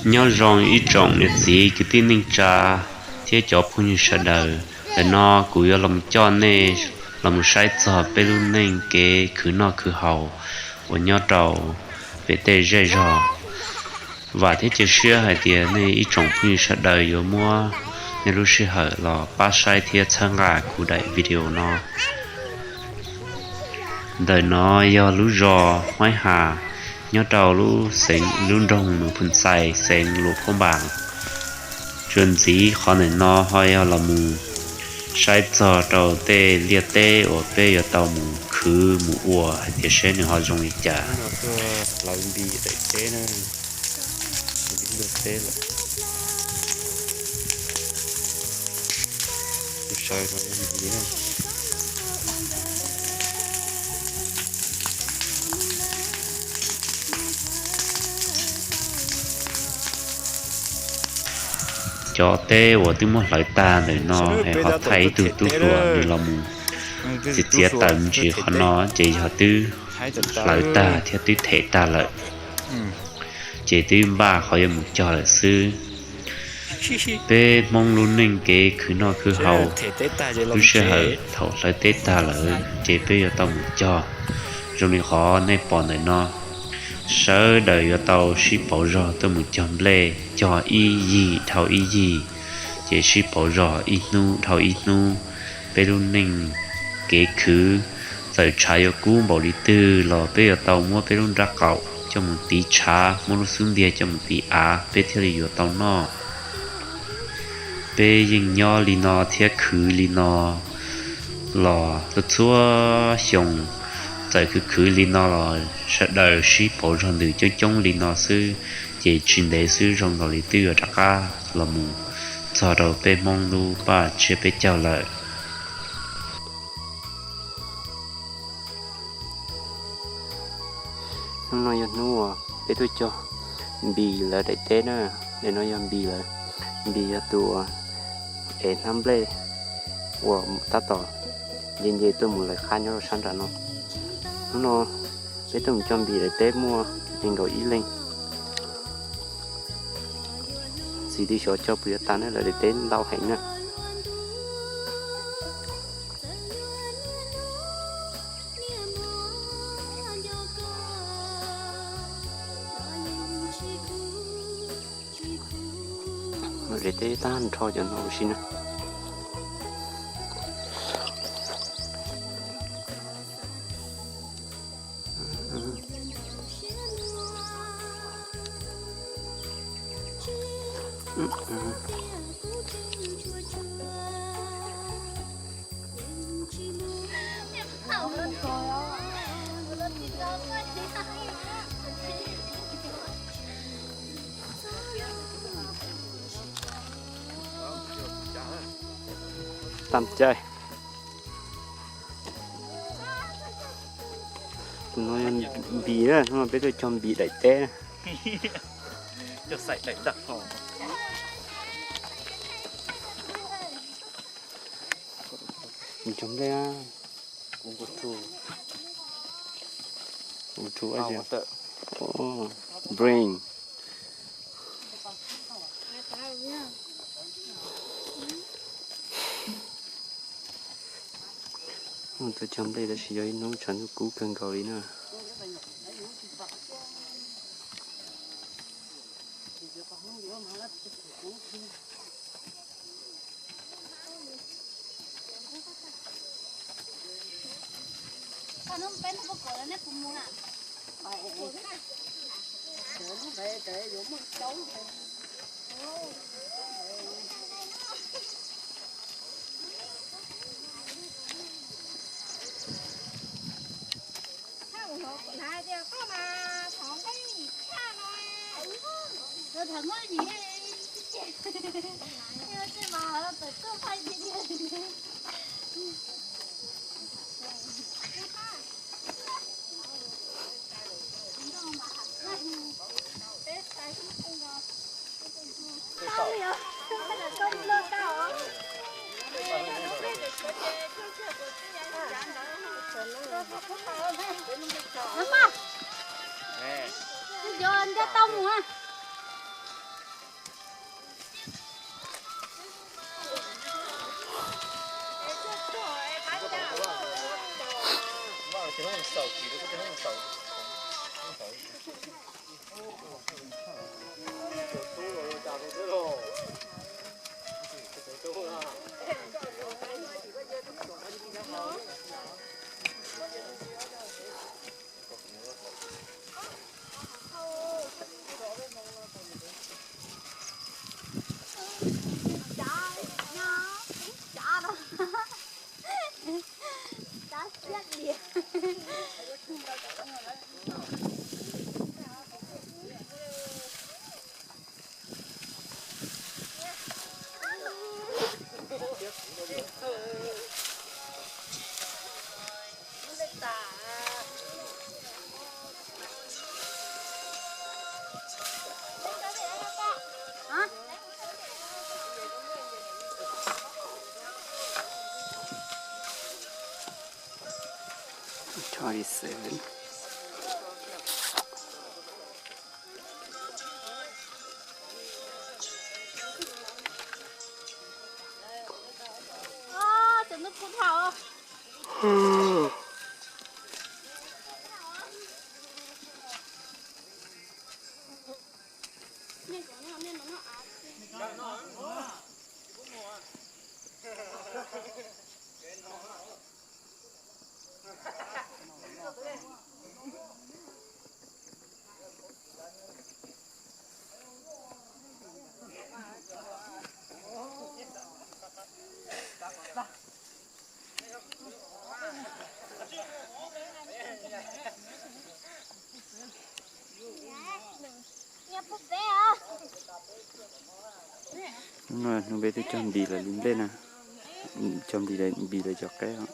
Nyob zoo ib tsoom niam txiv kwv tij neej tsa thiab cov phooj ywg sawv daws. Ntawm no kuv yuav los coj nej los mus saib txog peb lub neej kev khwv noj khwv haus uas nyob rau pem tej zej zog. Vam thiab cia siab hais tias nej ib tsoom phooj ywg sawv daws yuav muab nej lub sij hawm los pab saib thiab txhawb nqa kuv daim video no. Ntawm no yog lub zos Huaib Has, nyob rau lub xeev, lub nroog Nus Phun Xais, xeev Luam Phab Npas. Tsuas ntxiv qhov ntawm no ho yog los mus saib txog rau tej liaj teb uas peb yuav tau mus khwv mus ua hais tias seb nws ho zoo li cas. Hlawv npis daim teb na, npis luaj teb lawm. Sawv no npis na. Cov teb uas twb muab hlawv tag ntawm no es ho thaij ib tug tub hluas nws los mus txiav txiav taws me ntsis qhov no ces yog twb hlawv tag thiab twb them tag lawm, ces twb npaj qhov yuav mus cog lawm xwb. Peb Hmoob lub neej kev khwv noj khwv haus, lub sij hawm thaum hlawv teb tag lawm ces peb yuav tau mus cog. Zoo li qhov nej pom ntawm no, sawv daws yuav tau sib pauv zog tuaj mus cog nplej, cog ib yig dhau ib yig, ces sib pauv zog ib hnub dhau ib hnub. Peb lub neej kev khwv, txawm tshav yuav kub npaum li twg los peb yuav tau muab peb lub nrab qaum coj mus tiv tshav, muab lub xub ntiag coj mus tiv av peb thiaj li yuav tau noj. Peb yeej nyob li no thiab khwv li no los txhua txhua xyoo, txawm khwv khwv li no los sawv daws sib pauv zog ntws coob coob li no xwb, ces tsis ntev xwb zoo nkaus li twb yuav rov qab los mus txog rau peb Hmoob lub paj tsiab peb caug lawm. Hnub no yog hnub uas peb tuaj cog Npis lawv daim teb na. Daim no yog Npis lawv, Npis yog tus uas ev hnab nplej uas tab tom nce nce tuaj mus lawv qab nyob rau sab nram no. Hnub no peb tuaj mus cog Npis daim teb muaj nees nkaum ib leeg. Txiv twb xyov cog puas yuav tas na, lawv daim teb ntau heev na. Daim teb tag nrho cov no ua si na. Tam cai. Tus no yog Npis na, hnub no peb tuaj cog Npis daim teb. Cog nplej, brain. Tuaj cog nplej tab sis yog ib hnub tshav ntuj kub kawg nkaus li na. Cov nco tau mus a. Twenty-seven. Hnub no hnub peb twb cog npis lawm li nplej na, cog npis lawm, npis lawm cov qaib os.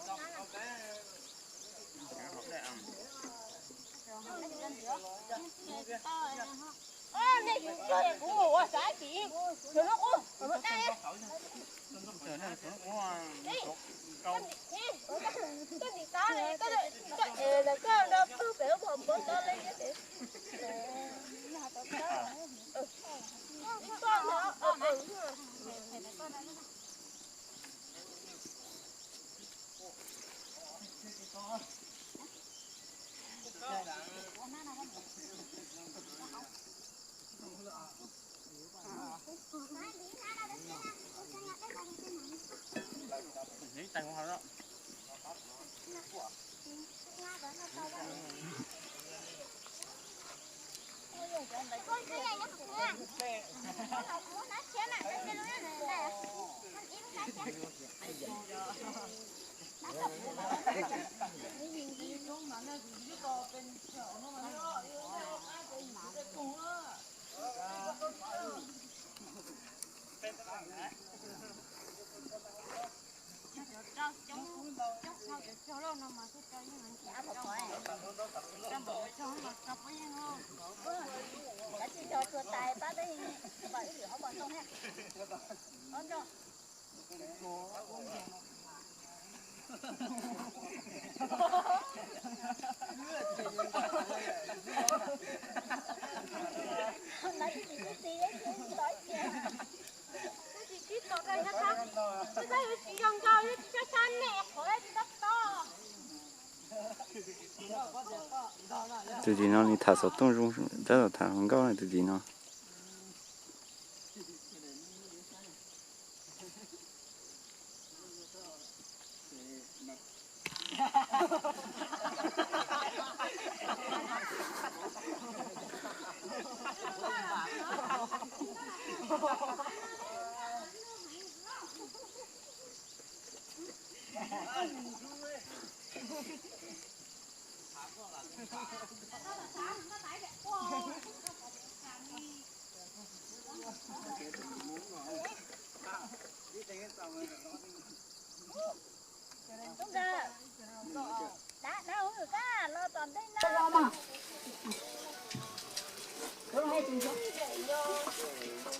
Tus tim no nws tham xov tooj zoo, tab tom tham hluas nkauj na tus tim no.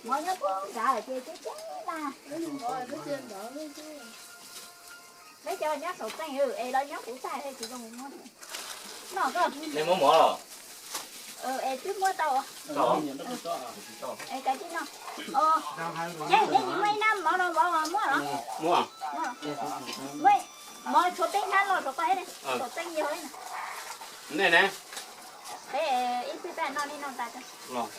Mov nyob puag nrad ces ceb ceb na. Peb cov nyob saum tseej es lawv nyob kuv tag tsis zoo muab. Noj koj. Neb muab mov los? Es twb muab tau. Es kav tsij noj. Yog yog tsis muaj ib nab mov no vov mas muab los? Muab. Muab. Mov tshuav peb hnab los rau koj thiab, tom txeeb yog li na. Nej ne? Peb ib pliag peb noj li no tas. Los.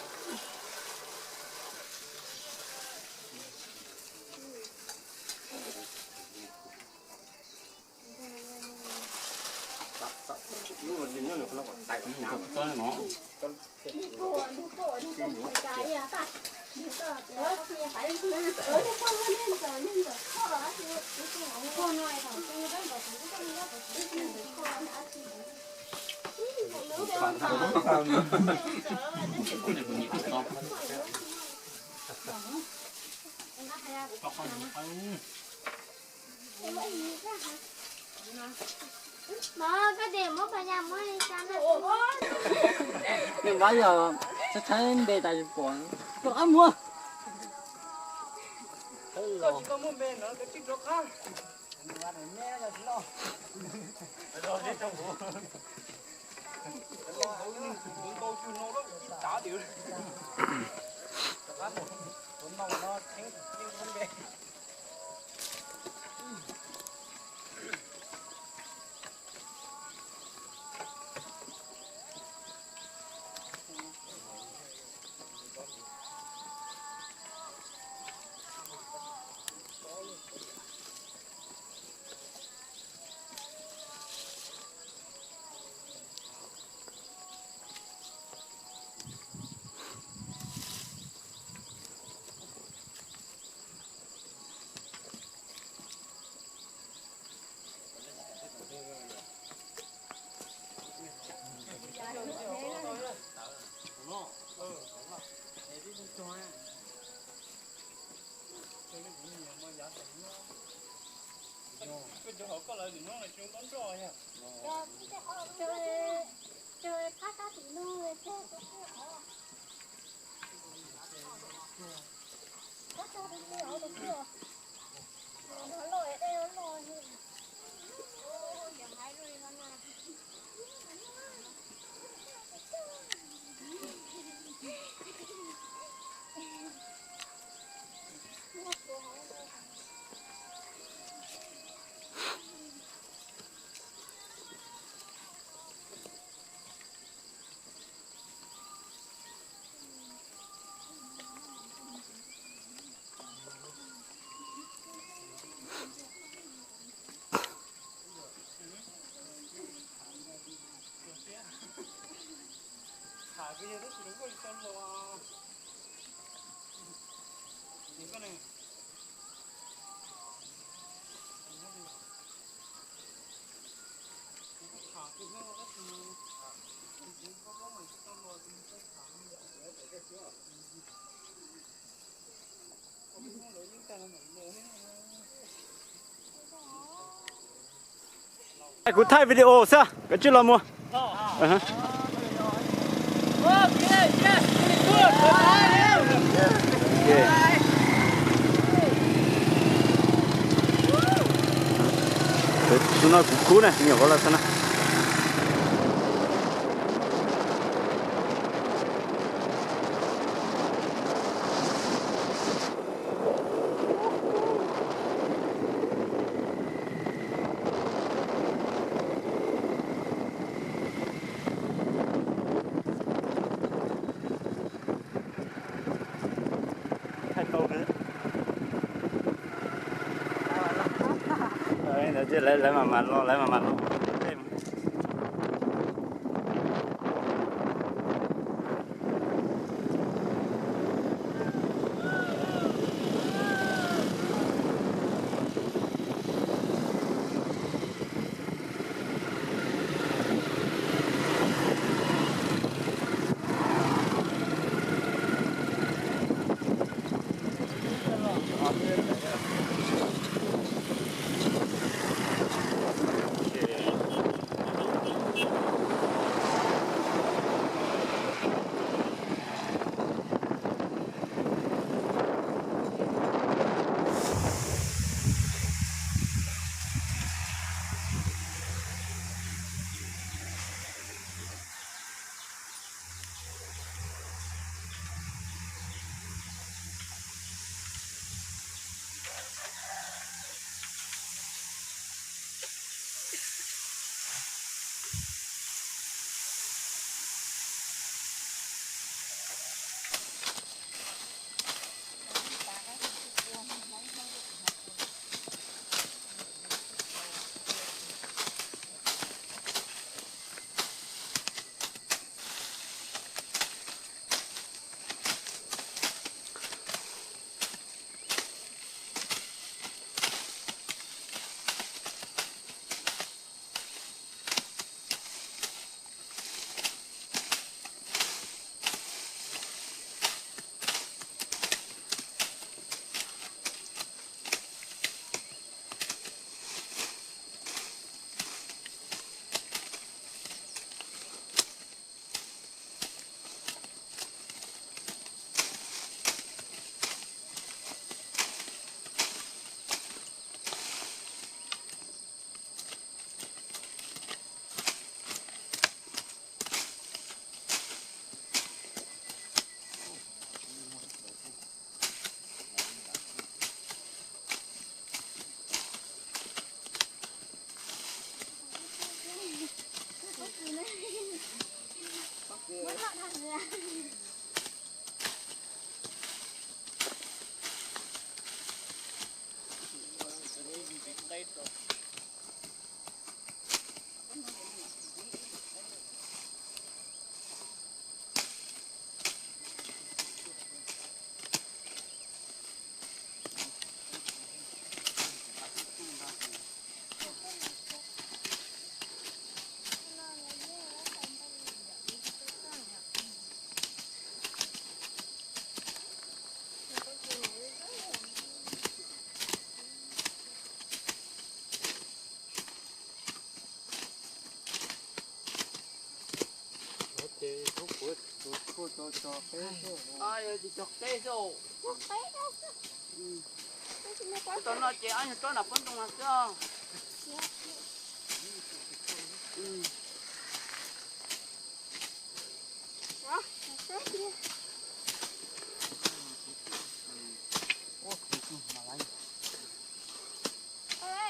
Nej pab yog thaib thaib npe tas tsis pom, rov qab muag. Kuv thaij video xwb, koj tsij los mus. Tus no kuv khub na, me nyuam qhuav los xwb na. Thaij tau lawv, lawv mam mam los, lawv mam mam los. Tsis tau noj ces ob nyuag tsob nram pob ntoo no xwb.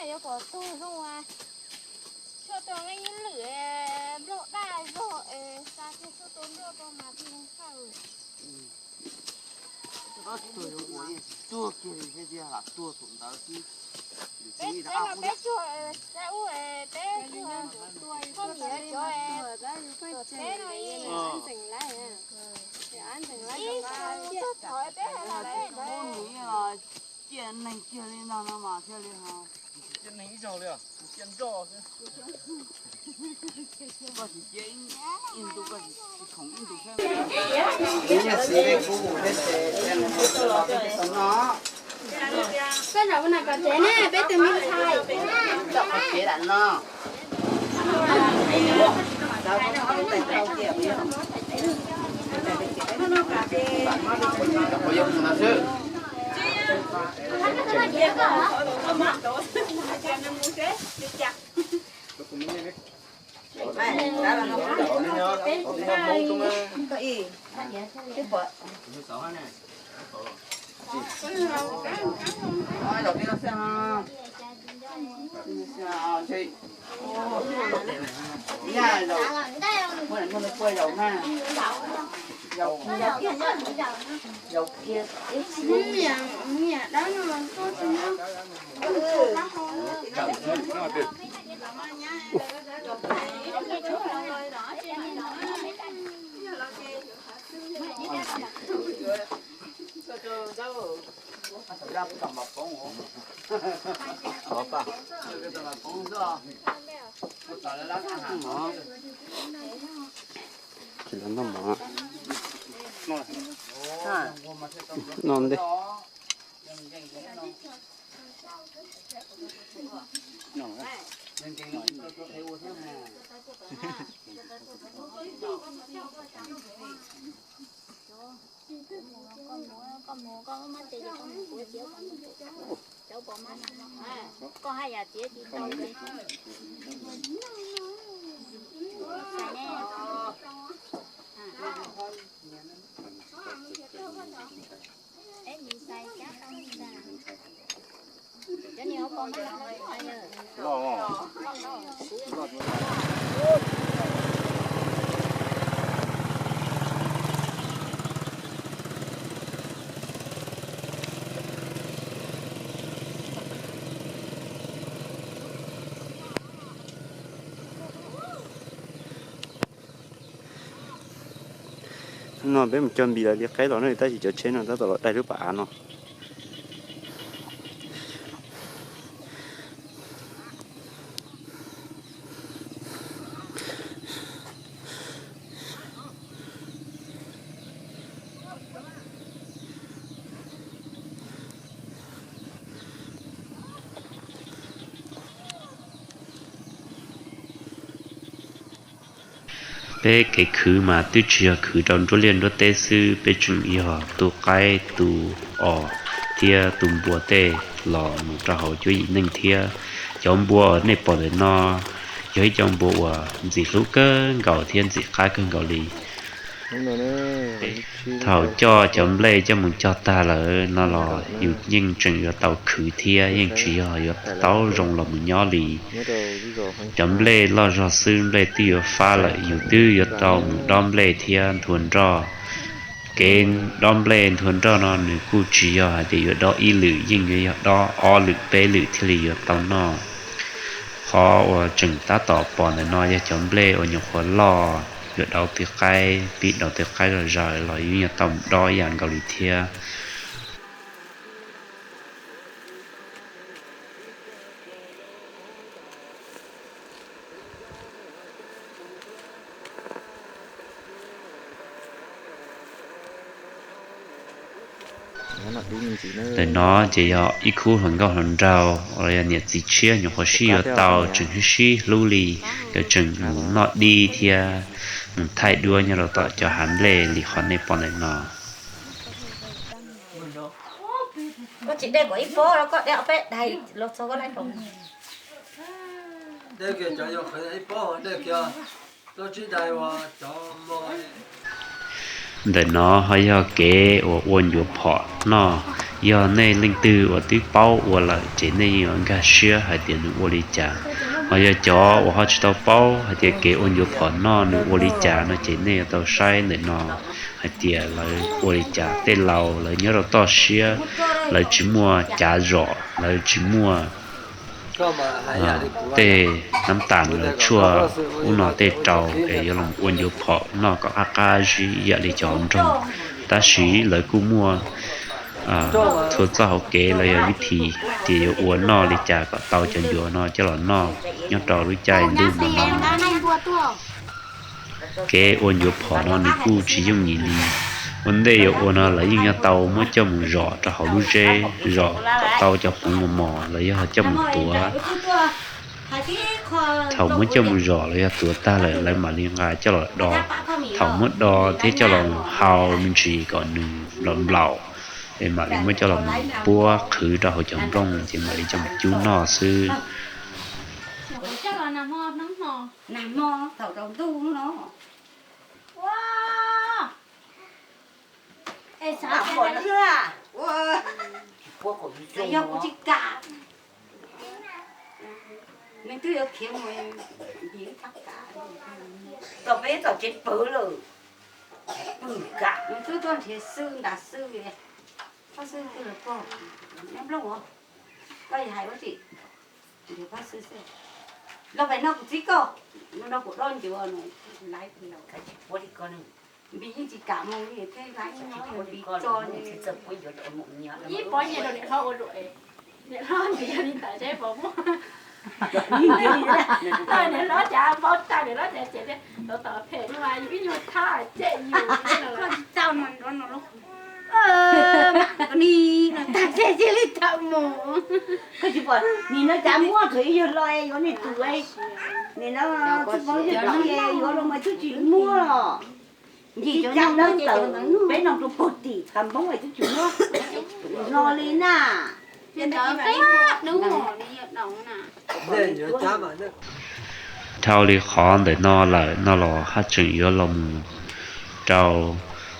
Yuav kom tug zoo, tshuaj tau ib lwm nplooj daj zog es xa kiag tshuaj tau nruaj rau mas tug zoo tshaj. Tuag kiag li thiab tiag, lam tuag thaum ntawd xwb. Peb teb no peb cuag, peb ub, peb cuag poj niam cov, tom teb no ib xyoo tuag thov peb hais los peb ntawd. Ciaj neeg kiag li no no mas thiaj li ho. Ciaj neeg ib zaug li, ciaj nroj xwb. Koj tsis ciaj ib ntu, koj tsis khoom ib ntu thiab. Koj zaum ua no kom tsev ne, peb tus me ntxhais. Zaum qhov tsev lam no. Tsis los noj mov. Noj ntej. Koj mus, koj mus, koj muab tsev ces koj mus kuv txiav, koj mus kuv txiav. Cov pom mas no, koj haj yam txiav tsis tau ces. Peb mus xais cab tau ntag. Cov niag hauv paus mas loj loj. No peb mus cog npis lawv li qaib los no, tab sis cov tsheb no tab tom los daig lub pas av no. Peb kev khwv mas twb tsis yog khwv rau nruab liaj nruab teb xwb, peb tseem yog tu qaib tu os thiab tu npua tej los mus rau hauv cuab yim neej thiab. Cov npua uas nej pom ntawm no yog ib co npua uas ntxim hlub kawg nkaus thiab ntxim qab kawg nkaus li. Thaum coj cov nplej coj mus cog tag lawm no los yus yeej tseem yuav tau khwv thiab, yeej tsis yog yuav tau zoo los mus nyob li. Cov nplej loj zog xwb, nplej twb yuav fab lawm, yus twb yuav tau mus dob nplej thiab nthua nroj. Kev dob nplej nthua nroj no nws kuj tsis yog hais tias yuav dob ib lwm, yeej yuav yog dob ob lwm peb lwm thiaj li yuav tau noj. Qhov uas tseem tab tom pom ntawm no yog cov nplej uas nyuam qhuav loj, yuav dauv tw qaib, pib dauv tw qaib zog zaws los yeej yuav tau mus dob ib yam nkaus li thiab. Ntawm no ces yog ib khub hluas nkauj hluas nraug uas yog niam txiv tshiab nyuam qhuav sib yuav tau tseem sib sib hlub li, nkawd tseem mus noj dib thiab mus thaij duab nyob rau tom cov hav nplej li qhov nej pom ntawm no. Ntawm no ho yog kev uas ua ncuav phom noj. Yog nej leej twg uas twb paub ua lawm ces nej yeej yuav nkag siab hais tias nws ua li cas. Ho yog cov uas ho tsis tau paub hais tias kev ua ncuav phom noj nws ua li cas no ces nej yuav tau saib ntawm no hais tias lawv ua li cas. Tej laus lawv nyob rau toj siab, lawv tsis muaj cav zom, lawv tsis muaj tej nab tas lawv tshuaj ub no tej rau es yuav los ua ncuav phom noj kom qab qab zib ib yam li cov hauv nroog. Tab sis lawv kuj muaj txhua txoj hauv kev los yog vib thi hais tias yuav ua noj li cas kom tau cov ncuav no coj los noj nyob rau lub caij ntuj no no. Kev ua ncuav phom no nws kuj tsis yooj yim li. Ua ntej yuav ua no lawv yeej yuav tau muab coj mus zom rau hauv lub zeb, zom kom tau cov poov mos mos los yog coj mus tuav. Thaum muab coj mus zom los yog tuav tag lawm lawv mam li nqa coj los do. Thaum muab do thiab coj los hau me ntsis kom nws nplaum nplaum es mam li muab coj los mus puab qhwv rau hauv cov nplooj ces mam li coj mus cub noj xwb. Yog kuv tsis kam, nws twb yuav khiav mus, tom peb tom tsev pawg lawm, pw kam, nws twb tuaj nrhiav xwb ntas xwb li. Pab xwb twb los pog, nyob nplooj os, koj yog hais ua tsi, nrhiav pab xwb xwb. Los pem no kuv txib koj, no kuv dob ncuav no, laiv, Npis yeej tsis kam mus li thiab, laiv no Npis tso li. Ib pob nyiaj rau niam hlob ua ruam, niam hlob ntiav li ntawd seb puas muaj. Niam hlob cas npau taws, niam hlob cas ces tias tau tom phem no mas yus ib nyuag thab cem yus. Koj tsis txaus no nrov no los, mam koj ni no tag seb cia li tau mus. Koj tsis pom nim no cas muaj thaum ib yawg los yuav niag tus, nim no txwj pov ntxwg pov yuav los mas twb tsis muaj los. Ncig cov nyob dawb ntawd peb no rau puag tim qab npoob es twb tsis muaj no li na. Dhau li qhov ntawm no lawm no los haj tseem yuav los mus rau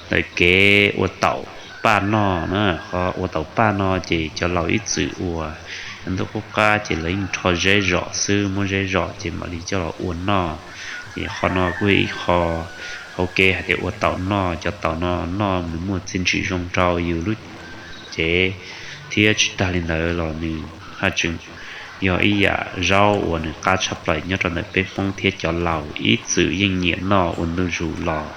ntawm kev ua taum paj noj na. Qhov ua taum paj no ces cov laus ib txwm ua, ntuj qub qab ces lawv yeej rho zeb zom xwb, muab zeb zom ces mam li coj los ua noj. Ces qhov no kuj yog ib qho hauv kev hais tias ua taum noj. Cov taum no noj nws muaj txiaj ntsig zoo rau yus lub cev, thiab tsis tag li ntawd los nws haj tseem yog ib yam zaub uas nws qab tshaj plaws nyob rau ntawm peb Hmoob thiab cov laus ib txwm yeej nyiam noj ua ntu zus los.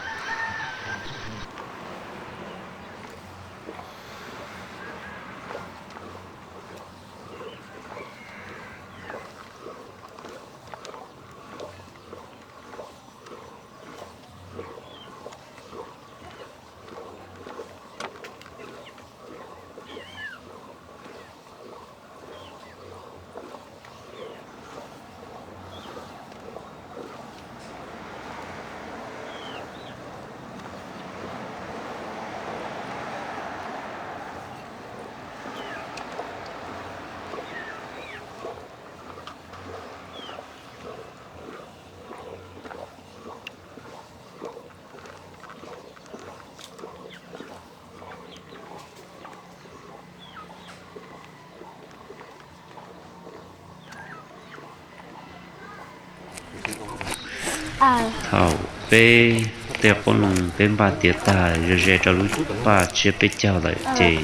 Thaum peb tej qoob loo peb npaj tiav tag ze ze rau lub paj tsiab peb caug lawm ces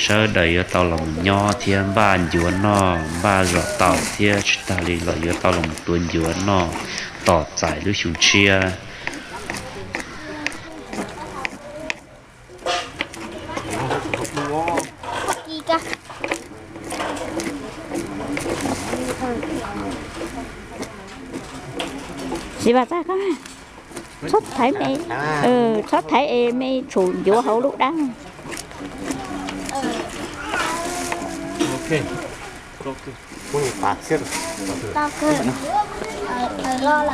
sawv daws yuav tau los mus nyob thiab npaj ncuav noj, npaj zom taus thiab tsis tas li los yuav tau los mus tuav ncuav noj tos txais lub xyoo tshiab. Tsis vas txaj koj, txhob thaiv me, txhob thaiv es me tshum ncuav hauv lub dab. Lub zos, lawv nce pem lub zos, lub, lub zos na, lawv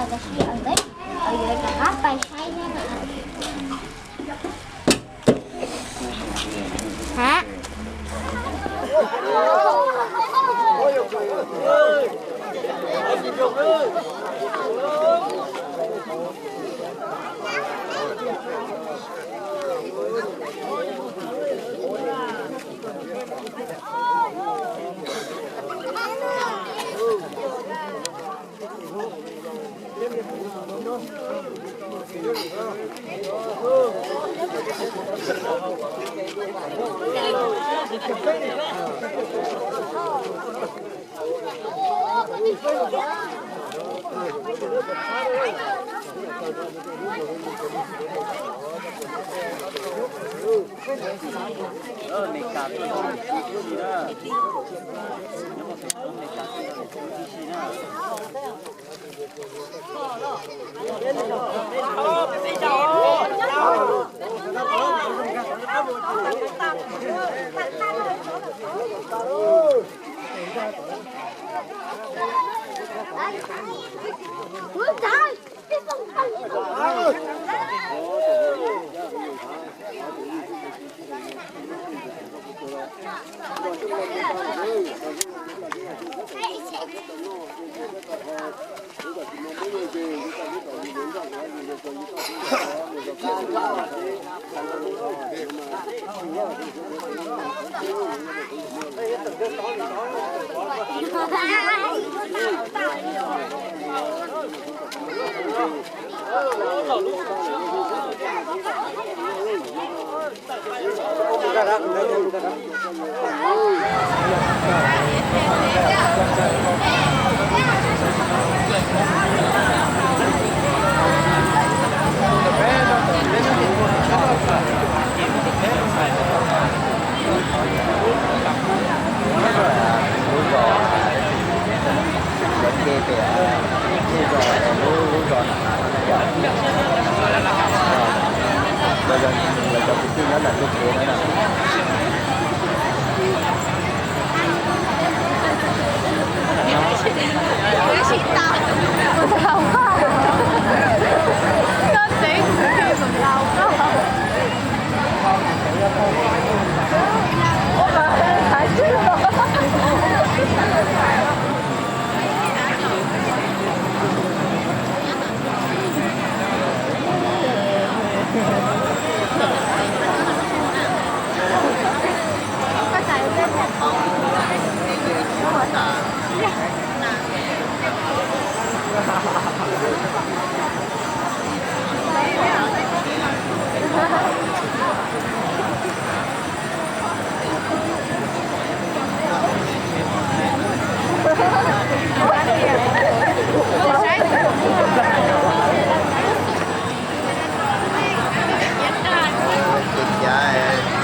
cov kwv tij nyob ntawm lub tsev no na. Ces cav,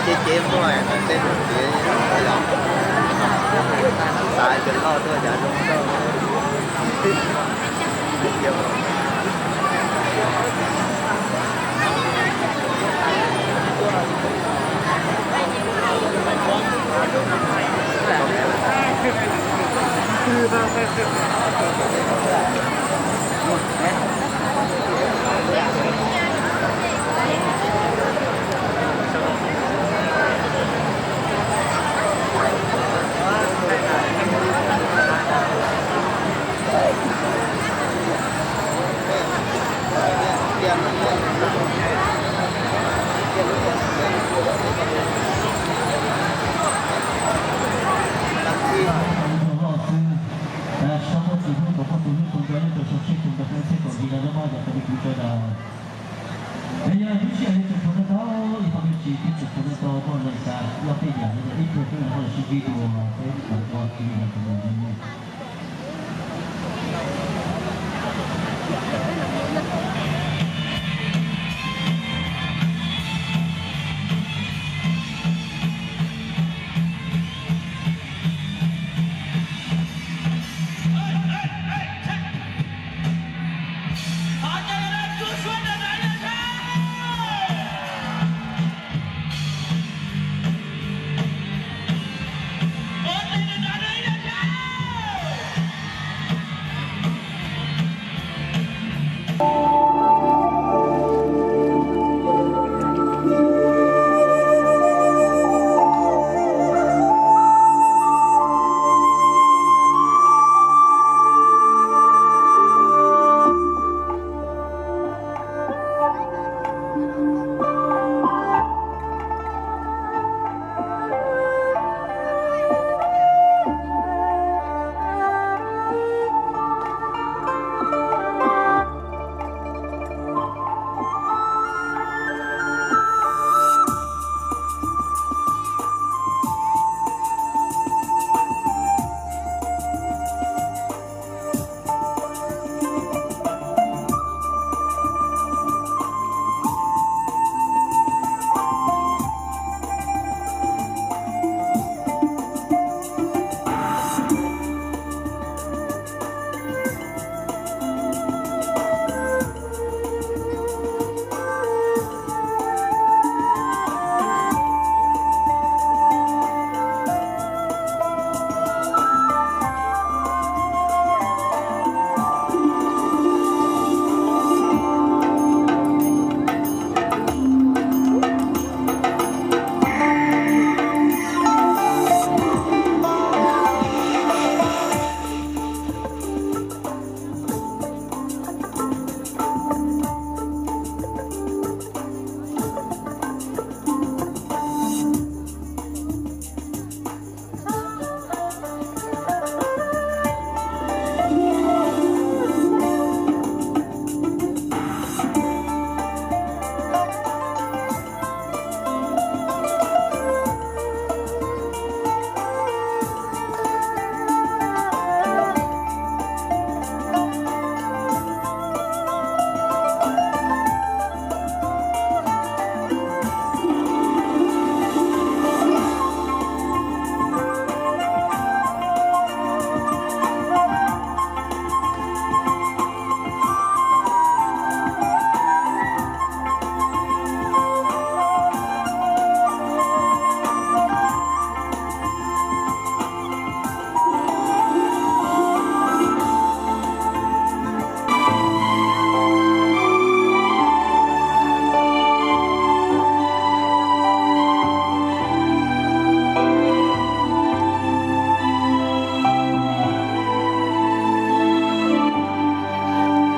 ces ces muaj tej num tiav los xav cov loj tuaj cav zoo nkauj. Yog lub sij hawm li tsoom phooj ywg tau, ib tsoom phooj ywg tsis tsoom phooj ywg tau muaj nqis tas loj tej yam li ib tug xwb, ho los sib ntsib dua peb ua tib neeg tus mus li.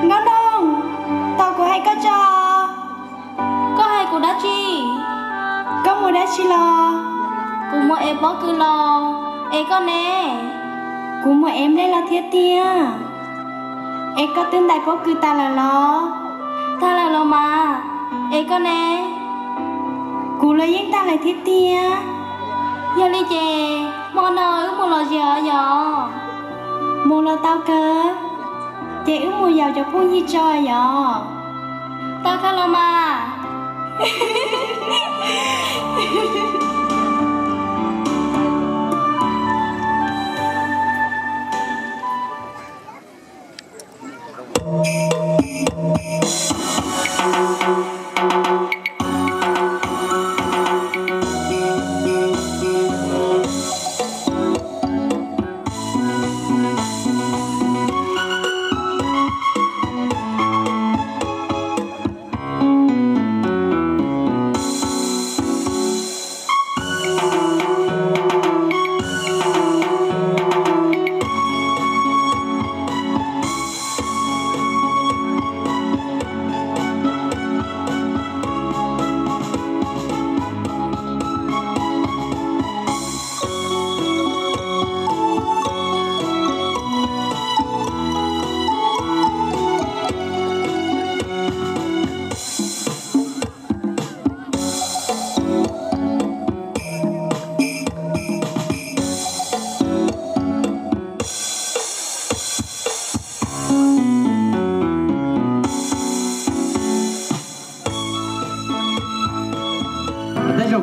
Nkauj Noog, tau kuv hais koj tso. Koj hais kuv dab tsi? Koj mus dab tsi los? Kuv mus ev pob kws los. Es koj ne? Kuv mus ev nplej los thiab tiag. Es koj twb ntais pob kws tas lawm los? Tag lawm los mas. Es koj ne? Kuv los yeej tag lawm thiab tiag. Yog li ces hmo no wb mus lom zem os yom? Mus los tau kawg, ces wb mus yaum cov phooj ywg tso yom? Tau kawg los mas.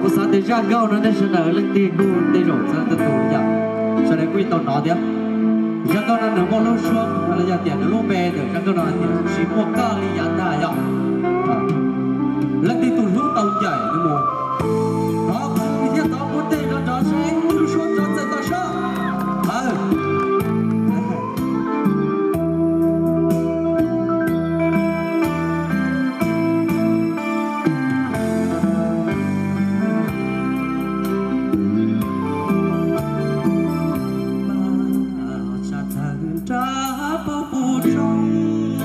Kuv xav tias zaj nkauj no nej sawv daws leej twg kuj tej zaum txhawb tau tus yam, sawv daws kuj yeej tau hnov thiab. Zaj nkauj no nws muaj lub suab los yog tias nws lub npe ntawm zaj nkauj no hais tias tsis muaj koj li yav tag yom. Leej twg tus hlub tau ncaim nws mus. Thov kuv thiab thov kuv tej no nrov seb lub suab nrov txawm tau sab. Tsam thawm nrab pub pub roob,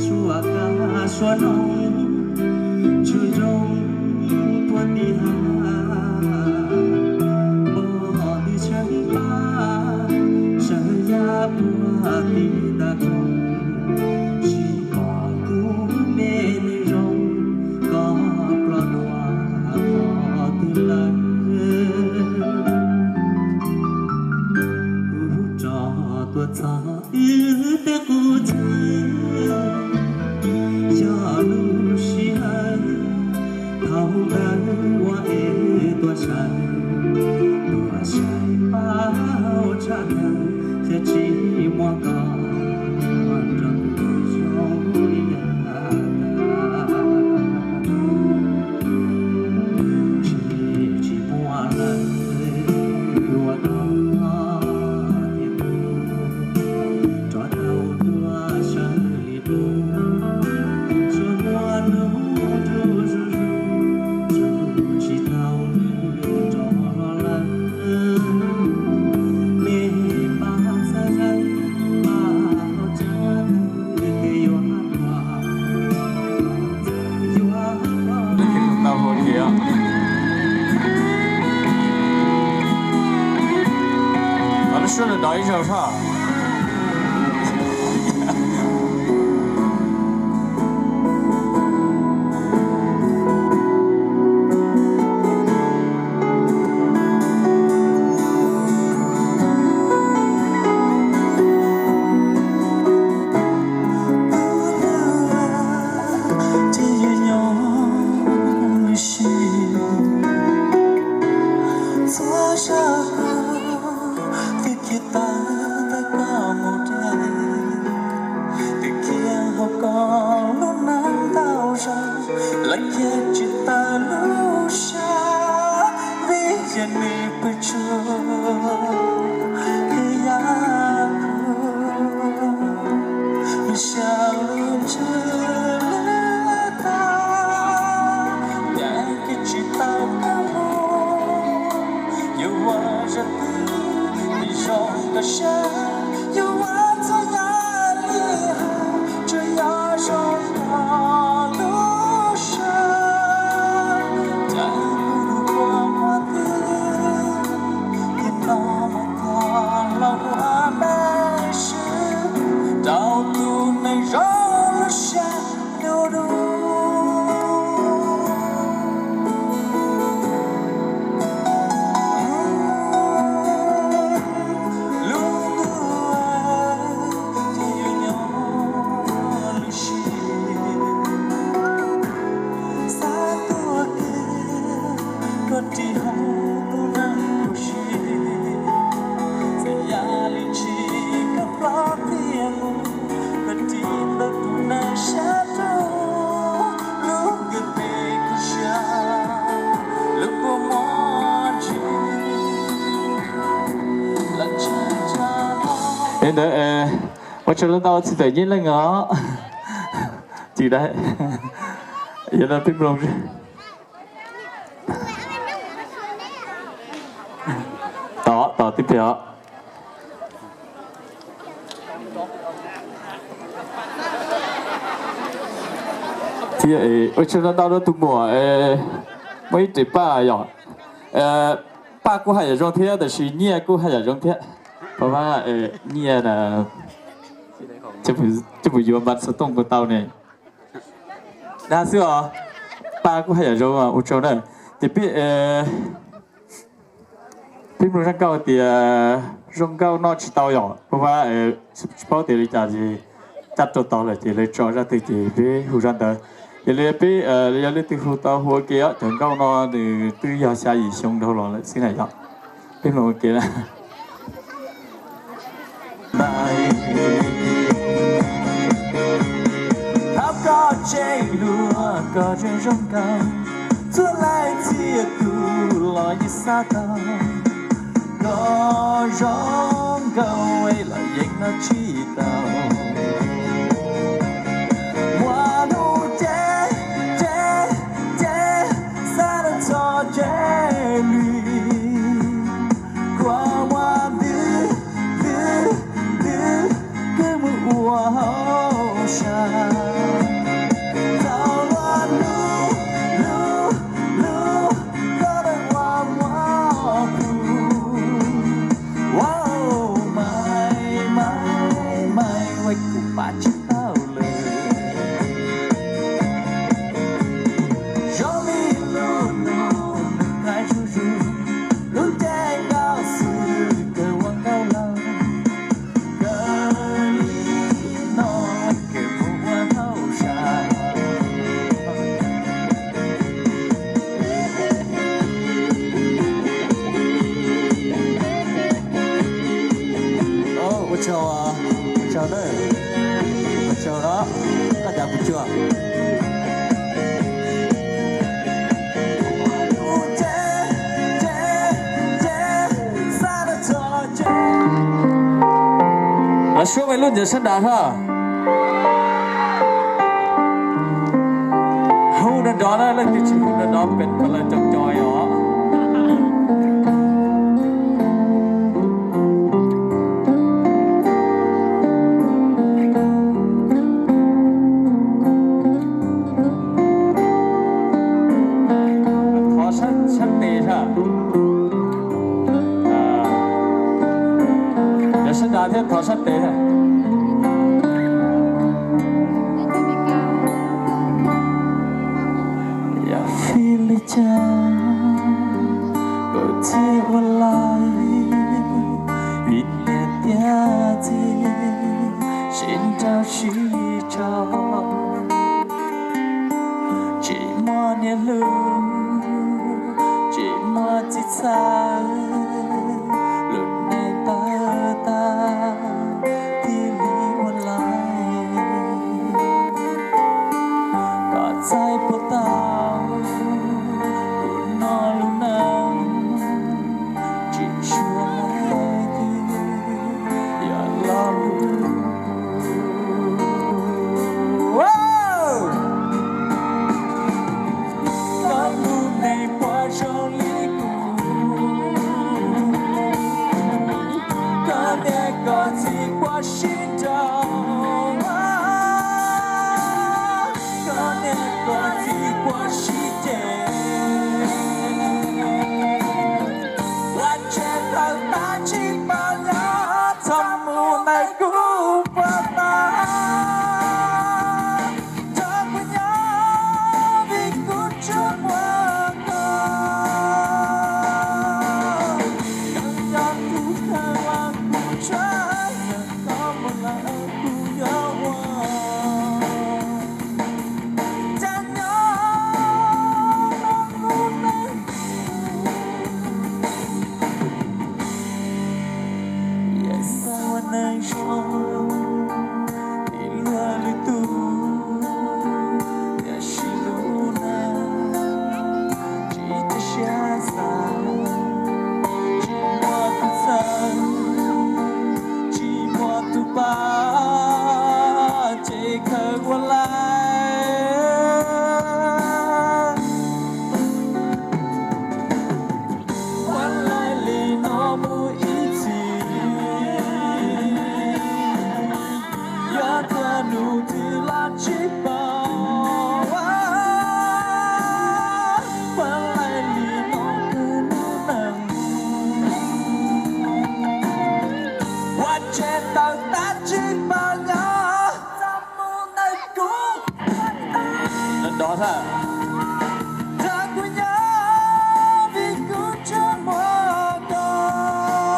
suab kab suab noog, ntsuj nroog puag tim hav, npog twb tsheej pab, sawv yaj puag tim nta roob, tsis pom kuv me neeg zoo, koj ploj dua qhov twg lawm. Kuv rov tuaj txog wb tej qub txhawv, yog lub sij hawm thaum ntawd ua es tuaj saib, tuaj saib pab hauv tshav ntuj, thiab tsis muaj koj rau kuv zoo li yav tag. Tsis, tsis muaj lawm, ua koj thiab kuv rov tau tuaj sawv li qub, tsuas muaj hnub ntuj zuj zus, zus tsis tau nws rov los lawm. Mej pab txhawb txhawb, pab hauv tshav ntuj, twb yuav hab tuaj, yuav hab tuaj. Lub suab nrov ib zaug soj. Ces yuav nyob lub sij, txhua zaj kuv twb khiav tawm ntawm koj mus deb, twb khiav hauv koj lub neej ntau zaus, lawv khiav tsis tawm lub sab, vim yog nws pw tsuas ib yam kuv. Nws xyaum lub ntsej lub tab, cas koj tsis tau koj mus, yuav ua zaj twg nws zoo koj sab, yuav ua txhua yam li hais, tsuas yog zoo koj lub sab. Cas kuv hlub koj muaj twg, nim no mas koj los ua me sib, rau tus neeg zoo lub sab du du. Lub ntuj, ces yuav nyob lub sij, xav tuaj kiag koj ris hauv tus neeg kuv siab, txawm yam li tsis koj ploj tiag mus, koj ris ntawm tus neeg sab nraud lub ntsej muag kuv siab, lub kua muag ntsis. Es ntawd, ua tsaug ntau txiv tawm nyiaj leej os. Cim dai, yog no peb mloog. Tom, tom tib pliag os. Thiab ua tsaug ntau ntau rau tus muam, muaj ib rev paj yom. Paj kuj haj yam zoo thiab, tab sis nyiaj kuj haj yam zoo thiab. Pab pab, nyiaj na, coj mus yuav npas xov tooj puas tau ne. Dag xwb os, paj kuj haj yam zoo, ua tsaug na. Ces peb, peb mloog zaj nkauj tias zoo nkauj noj tsis tau yom, pab pab, tsis paub tias li cas ces caj rau tod lawm ces lawv tso zaj twg ces peb hu zaj ntawd. Ces li peb, yog leej twg hu tau hu ua ke os, cov nkauj no nws twb yog xya yim xyoo dhau los lawm xwb na yog. Peb mloog ua ke na. Thov koj tseem hlub, koj tseem zoo nkauj, txhua leej txhia tus los yeej xav tau. Koj zoo nkauj los yeej noj tsis tau. Muaj hnub ces, ces, ces, xav tau txoj kev hlub. Kua muag ntws, ntws, ntws, kws mus ua hauj sam. Tau luag lug, lug, lug, koj dawb ua muag kuv. Wow, mais, mais, mais, ua kuv pab tsis tau lawm. Zoo li lub ntuj nws qaij zuj zus, lub nceeg nkauj xwb kawg ua nkauj laug. Kawg li no kawg mus ua hauj sam. Ua tsaug, ua tsaug nawb, ua tsaug os, koj cav kuv cuag. Los suab me lub ntawd sab nrad hab. Hu nrov nrov na, leej twg tsis hu nrov nrov pem tau lawv cov cov os. Thov sab, sab tes sab. Cov sab nrad thiab thov sab tes. Yog vim li cas kuv thiaj ua lais, vim niam thiab txiv sib nrauj sib tso, tsis muaj niam hlub, tsis muaj txiv txhawb, lub neej tawg tag thiaj li ua lais. Koj txhais puas tau kuv no lub neej, tsis tshua leej twg yuav lo lus. Koj lub neej puas zoo li kuv, koj niam koj txiv puas sib nrauj, koj niam koj txiv puas sib ceg, ua tsev tawg tag tsis paub nyob, txhob mus ntawm kuv puas tau. Nrog kuv nyob vim kuv tseem muaj koj, koj yog tus kheev uas kuv tshua, yog koj mus lawm kuv yuav ua cas nyob lub neej. Xav ua neeg zoo li luag lwm tus, tiam sis lub neej tsis tu siab xav, tsis muaj tus txhawb, tsis muaj tus pab, ces khaws ua lais. Ua lais li no mus ib txhis, yog tuag nus twg los tsis paub. Ua lais li no mus lub neej, ua tsev tawg tag tsis paub nyob, txhob mus ntawm kuv. Nrov nrov xwb. Nrog kuv nyob vim kuv tseem muaj koj,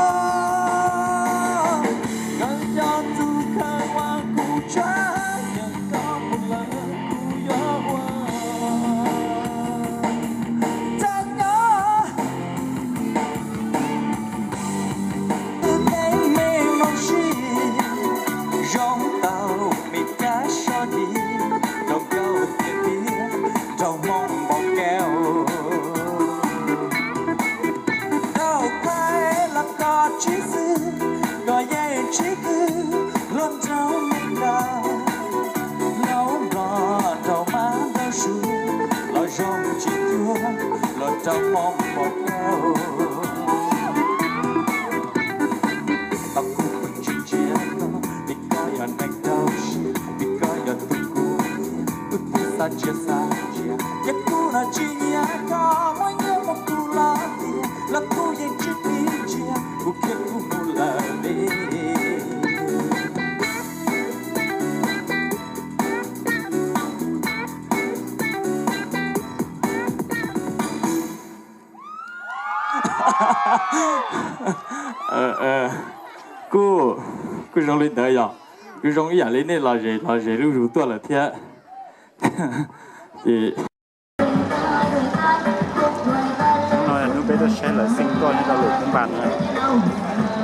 koj yog tus kheev uas kuv tshua, yog koj mus lawm kuv yuav ua rau Hmoob npau kev. Rau Thaib los koj tsis xwb, koj yeej tsis kwv, hluas nraug Meskas, hluas Nplog rau Mab Ntau Suav, los zoo tsis cuag, los rau Hmoob npau kev. Tos kuv pheej tsis ntsia koj, vim koj yog neeg rau siab, vim koj yog tus kuv, kuv twb xav ntsia xav ntsia, ces kuv no tsis nyiam koj, muaj nyiam mus kuv los tiag, los kuv yeej tsis tiv ntsia, kuv khiav kuv mus lawm li. Kuj, kuj zoo li ntawd yog, kuj zoo ib yam li nej los zes los zes lub zos tuaj lawm thiab. Ces no hnub peb tuaj saib lawv xeem tuaj nyob rau Luam Phab Npas no.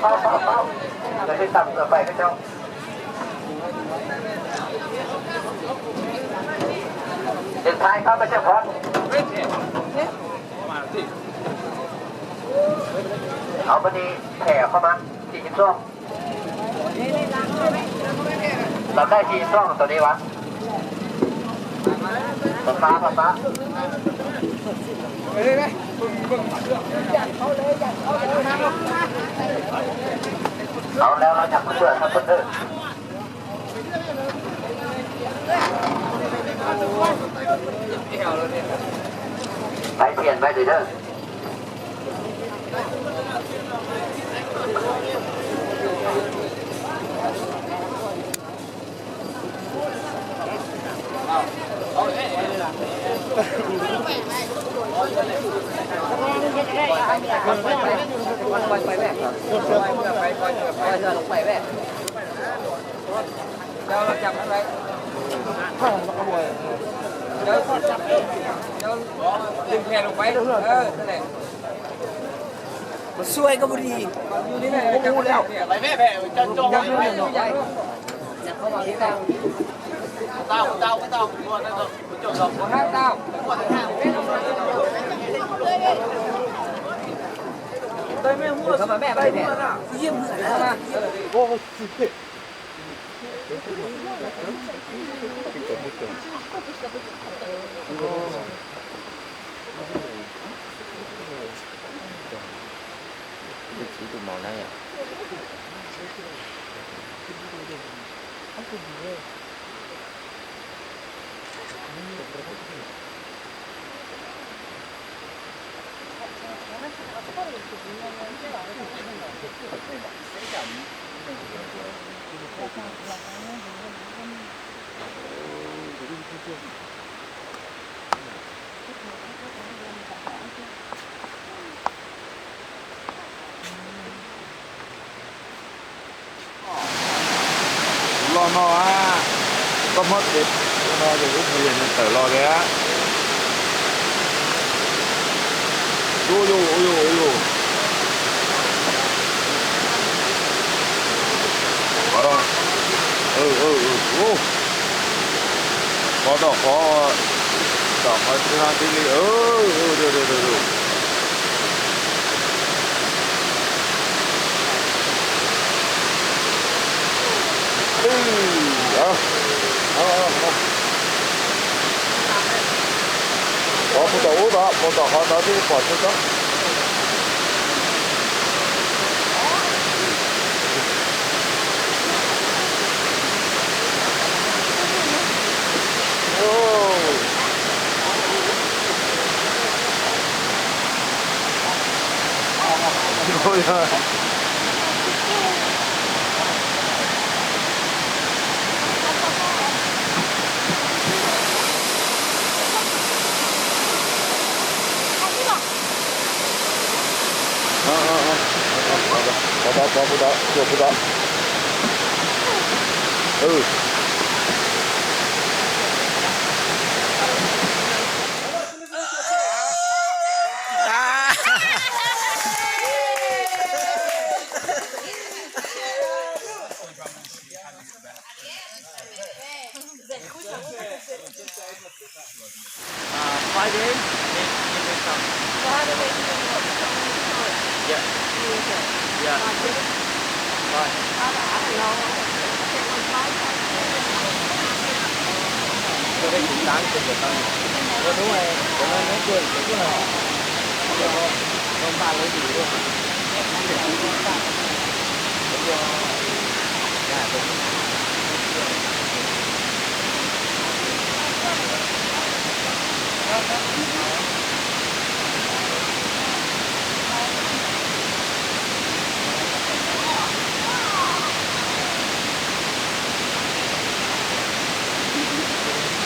Cov tsis tau txawm pais peb cov. Điện thoại có cái chấp pháp. Ở bên đi thẻ không ăn, chị Kim Xuân. Tao đây chị Kim Xuân, tao đi mà. Tao phá, tao phá. Tao leo nó nhập cũng được, tao cũng được. Phải tiền phải gì đó. Xuai koj mus đi. Los no, koj muab tes no ces ib pliag nws tawm los thiab. Ub yus, ub yus, ub yus. Qhov no, qhov tom qhov, tom qhov tib li, qhov puag tom ub tod, puag tom qhov tod twb pom tseeb tseeb. Puag tod, puag tod, puag tod. Uh, five days, then you can come. So how do they do the work? Yeah. Yeah. Bye. Cho cái cũng tám cho được không? Ủa đúng rồi, của nó nói chuyện cái là không ba lấy gì luôn.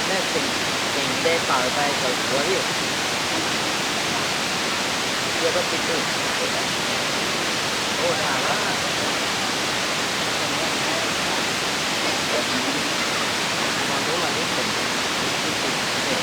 Neb tseem nte tawm pais tawm puav li. Ua koj tsis pum. Ua na. Mas lub mas lub tseem tsis pum.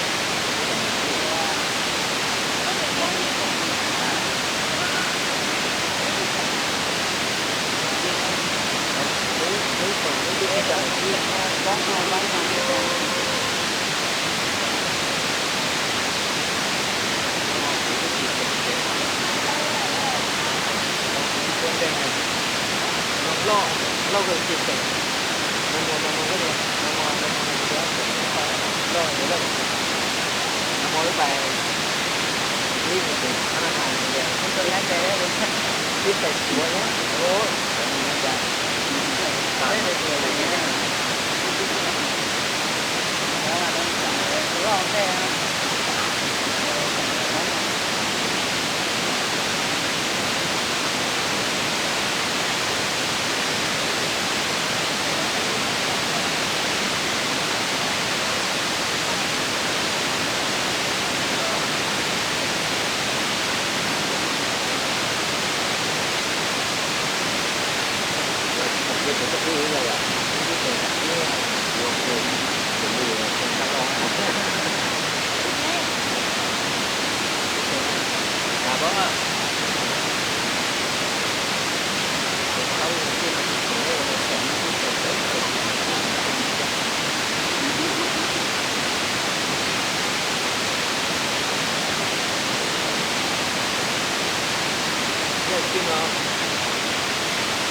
Yog tsis no,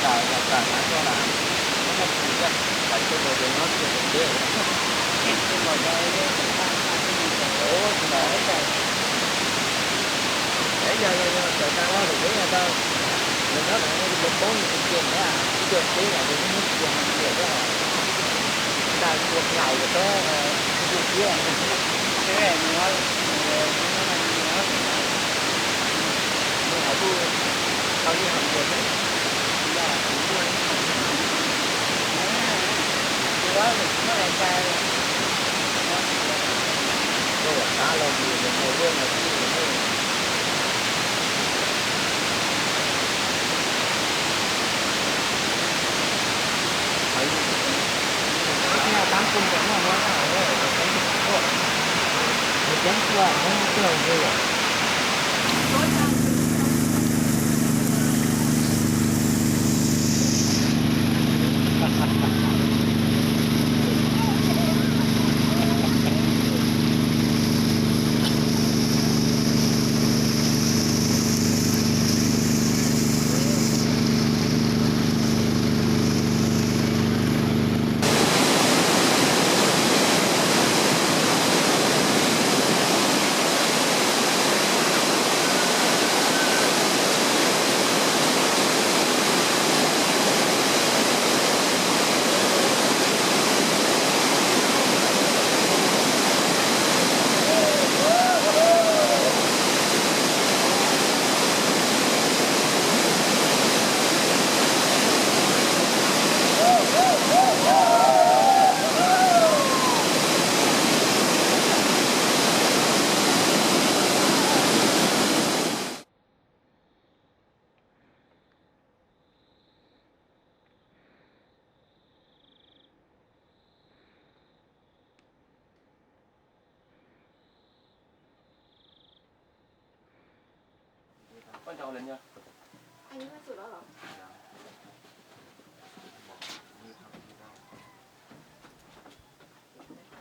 tam tam tam no ko las, muaj pus thiab, tam tsis no ces nyob tsis tau teb. Ua tsis no, peb yog los yog tawm tag los lawm peb yog tau, los nyob tam no poob poob li tiag tiag na, ib co teb los ces muaj muab txhua hau ntxias thiab os. Nta txhua nkaus kom txhob ntuj kiab. Nws hais kuj tau ib hau ntxias xwb. Ua kom qab los mus nws hais luaj no xwb. Thiab tab kuj ncaim muaj muab na, lawv ceeb tuaj, lawv ceeb tuaj muab muab tuag ntag yom.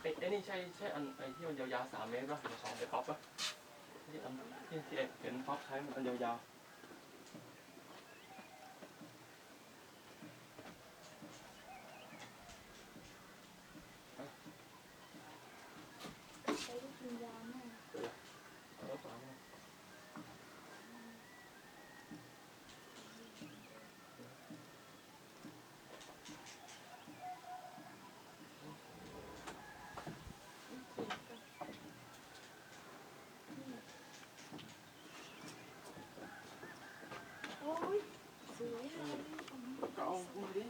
Ej, ej, nej ใช่ ใช่ อัน ไอ้ ที่มันยาวๆ สาม เมตร ป่ะ สอง เมตร ป๊อป ป่ะ ที่ อัน ที่ ที่ ไอ้ เป็นป๊อป คล้าย มัน อัน ยาวๆ Kom ông đi.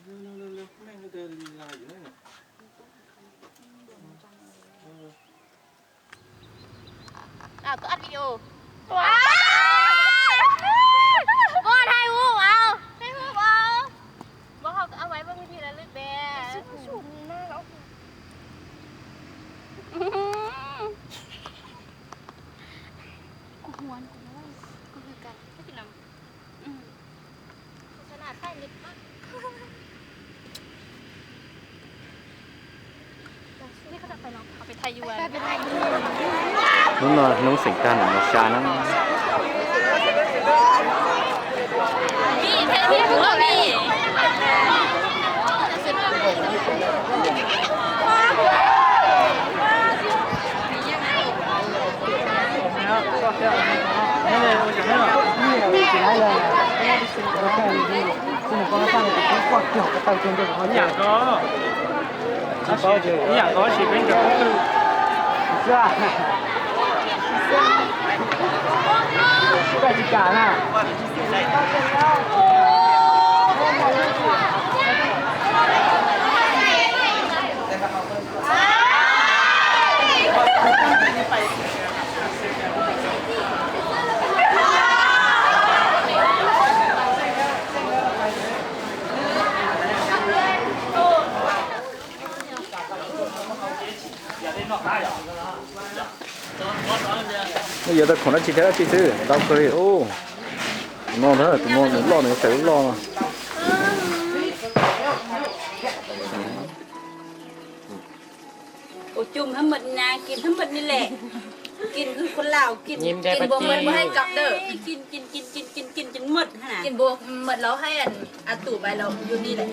Leo, leo, leo, leo. Mang cái đèn là dữ lắm nhỉ? Ờ. Nào, tôi ăn video. Wow. Có ăn hay không, Bảo? Hay không, Bảo? Bảo học ăn máy bơng thì là lướt bé. Kuv hu, kuv hu, kuv hu kawg. Xwb tim no. Hm. Kuv xav naj thaij nws pab. Hnub no hnub xeem tag nws mus sa na. Yuav tau khoom dab tsi thiab dab tsi xwb, ntau kawg li. Tus no ntag, tus no nws loj, nws tseem loj. Ua cub hab maj na, kis hab maj ni lem. Kis kws khuv laus, kis kis npua maj maj hab kab dawm, kis kis kis kis kis kis kis maj hab na. Kis npua maj laus hab a tus pais laus yug ni lem.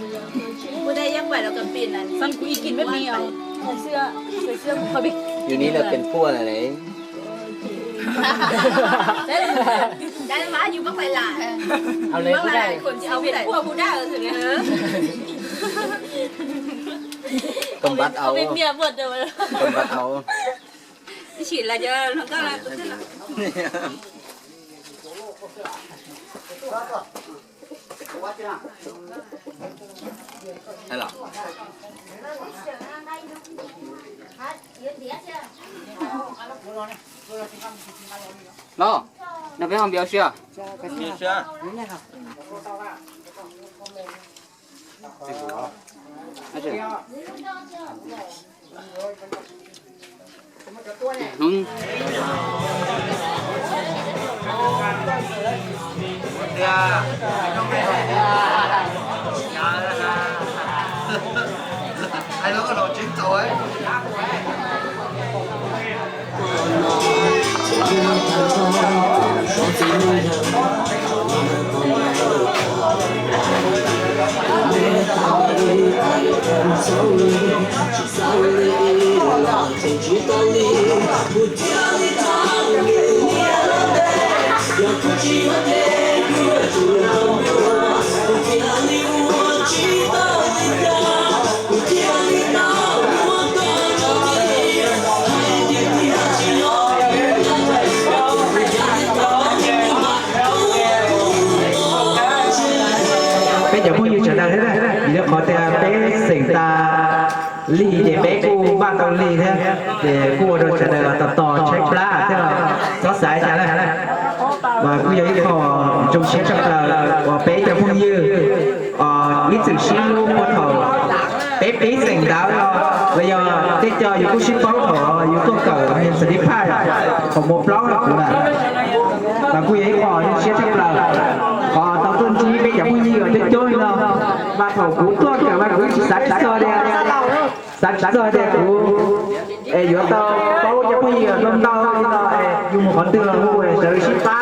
Kuv dai yeej pais laus kam pis na. Xab kuv ib kis maj mi os. Yug ni lawm pem puaj na le. Dab mas yug pab pais lam. Au le, peb puaj kuv dab. Koj npab au, koj npab au. Sim las yog hluas nkauj no tus twg los. Los, nrog peb ho npias ua si os. Peb cov phooj ywg sawv daws thiab, vim rau qhov tias peb xeem tas lig ces peb kuj npaj tau lig thiab, ces kuj ua rau sawv daws tos tos tshaib plab thiab los txhob xav cas na. Mas kuj yog ib qho zoo siab tshaj plaws uas peb cov phooj ywg ib txwm sib hlub puag thaum peb pib xeem ntawd los, los yog tej co yus kuj sib paub thaum yus tuaj kawm niag xav li phaj thaum mos plaub no kuv na. Mas kuj yog ib qho zoo siab tshaj plaws qhov tau tuaj ntsib peb cov phooj ywg uas coob coob li no. Mas thaum kuv tuaj kawm mas kuv tsis xav tsis txog tias, xav tsis txog tias kuv es yuav tau paub cov phooj ywg ntau ntau li no, yus mus qhov twg los hu sawv daws sib pab,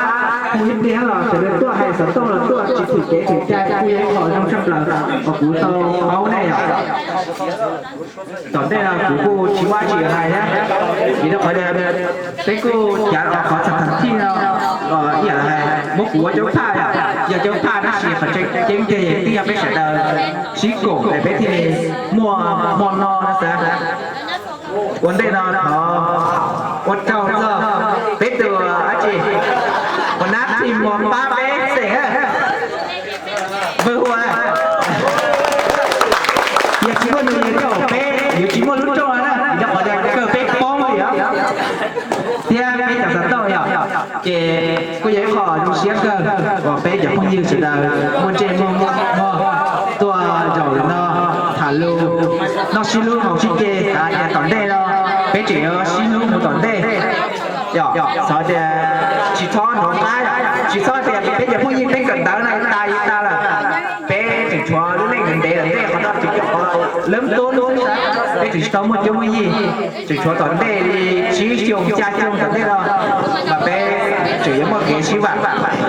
mus ib pliag los sawv daws tuaj, hais xov tooj los tuaj, tsis thwm kev thwm cai, kuj yog ib qho zoo tshaj plaws uas kuv tau paub nej os. Tom ntej no kuv kuj tsis muaj dab tsi hais thiab, vim rau qhov tias peb kuj cav qhov txog thaj thij no los ib yam li hais muab kuv ua cov phaj, yog cov phaj tab sis qhov tseem ceeb tiag twb yog peb sawv daws sib koom es peb thiaj li muaj hmo no no xav. Ua ntej no thov ua tsaug txog peb tus dab tsi, ua nab thi mos pab peb xeem. Npawg Huas, yog tsis muaj nws yuav coj peb yuav tsis muaj lub rooj na, vim rau qhov tias kawg peb poob li os, thiab peb cov xav tau yom. Ces kuj yog ib qho zoo siab kawg uas peb cov phooj ywg sawv daws muaj ntsej muag tuaj zaum no tham lus, noj sib hlub haus sib ce, xav tias tom ntej no peb tseem yuav sib hlub mus tom ntej. Yog xav tias tsis txhob hnov qab, tsis txhob tias peb cov phooj ywg peb kawm ntawv no tas li tas lawm, peb tseem tshuav lub neej ntev ntev lawm, tej qhov no tseem cov qhov lawb tub lub xwb, peb tsis tau muaj cuab muaj yig, tseem tshuav tom ntej li tsib xyoo xya xyoo tom ntej no mas peb tseem yuav muaj kev sib vam.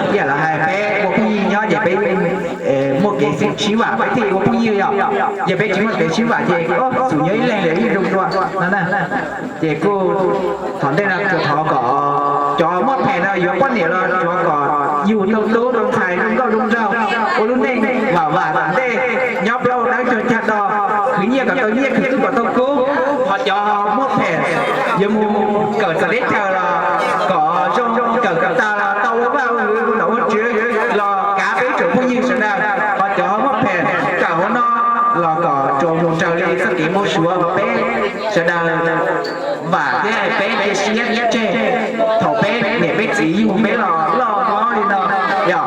Ib yam los hais peb ua phooj ywg nyob ces peb muaj kev sib vam peb thiaj ua phooj ywg yom. Yog peb tsis muaj kev sib vam ces xum nyob ib leeg lawm yeej zoo dua no na. Ces kuj thaum ntej no kuv thov kom cov muaj phem no yuav poj niam los tsuav kom yug tau tub tau ntxhais zoo nkauj zoo nraug, ua lub neej vam vam tom ntej, nyob plaub dawb cuag cag do, khwv nyiaj kom tau nyiaj, khwv kub kom tau kub. Ho cov muaj phem yuav mus kawm txawv teb chaws los kom zoo, kawm kom tag los tau ua vaj ua luam ua nom ua tswv los kav peb tsoom phooj ywg sawv daws. Ho cov muaj phem kawm hauv no los kom tsuas mus raws li txoj kev npau suav uas peb sawv daws vam thiab peb cia siab tseg thaum peb niam peb txiv yug peb los loj hlob li no yom.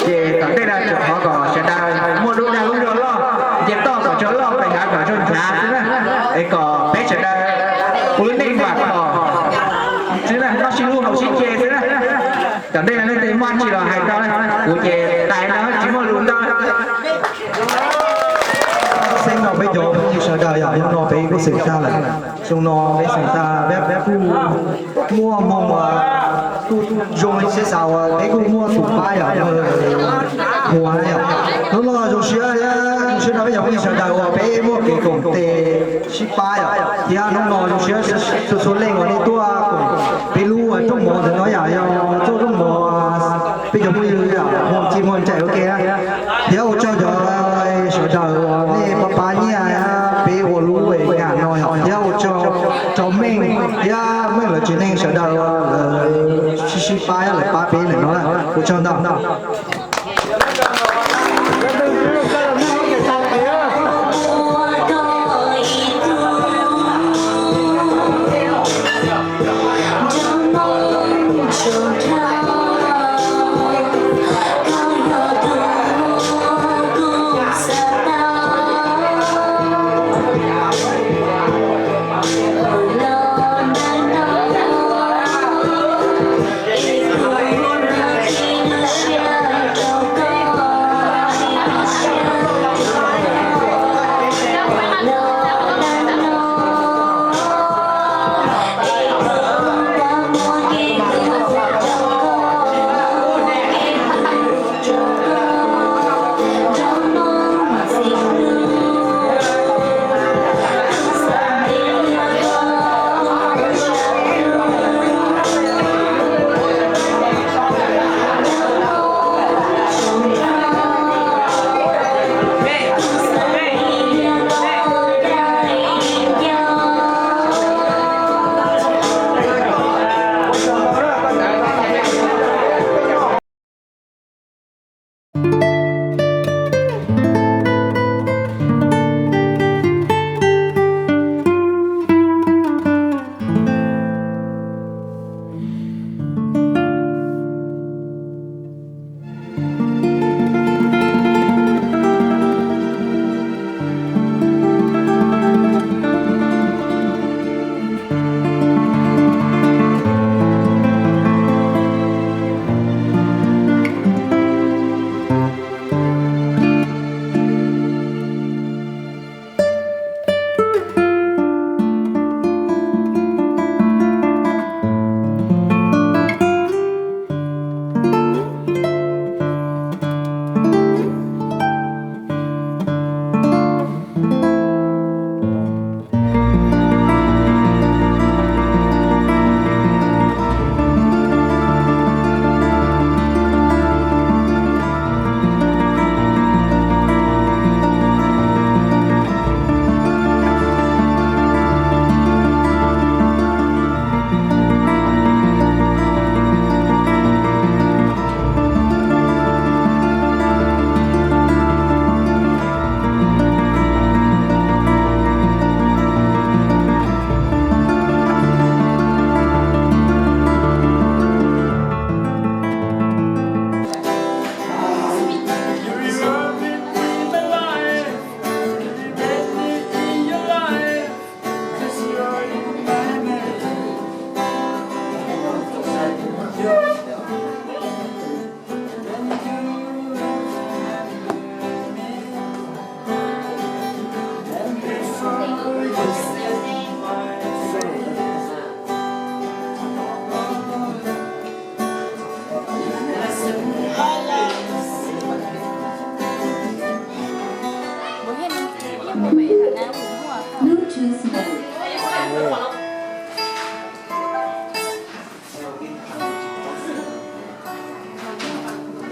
Ces tom ntej no tsuas thov kom sawv daws muaj lub dag lub zog loj, nce toj kom tso loj, pes hav kom tso nchav xwb na, es kom peb sawv daws ua lub neej vam khom xwb na, noj sib hlub haus sib ce xwb na. Tom ntej no leej twg muaj dab tsi los hais tau na, kuv ces tais no tsis muaj lus ntau. Xeeb no peb cov phooj ywg sawv daws yom, xyoo no peb kuj xeem tag lawm. Xyoo no peb xeem tag, peb kuj muaj hmoo uas kuj zoo li siab xav uas peb kuj muaj tus pab yom, hu na yom. Hnub no zoo siab, zoo siab rau peb cov phooj ywg sawv daws uas peb muaj kev koom tes sib pab yom, thiab hnub no zoo siab txhua txhua leej uas nej tuaj koom peb lub rooj mov ntawm no yom, yog txoj rooj mov peb cov phooj ywg yom, muaj txij muaj ncaim ua ke na. Thiab ua tsaug cov sawv daws uas nej pab pab nyiaj peb ua lub nyam no yom, thiab ua tsaug rau Meej thiab Meej lawv tsev neeg sawv daws lawv sib sib pab lawv pab peb ntawm no na. Ua tsaug ntau.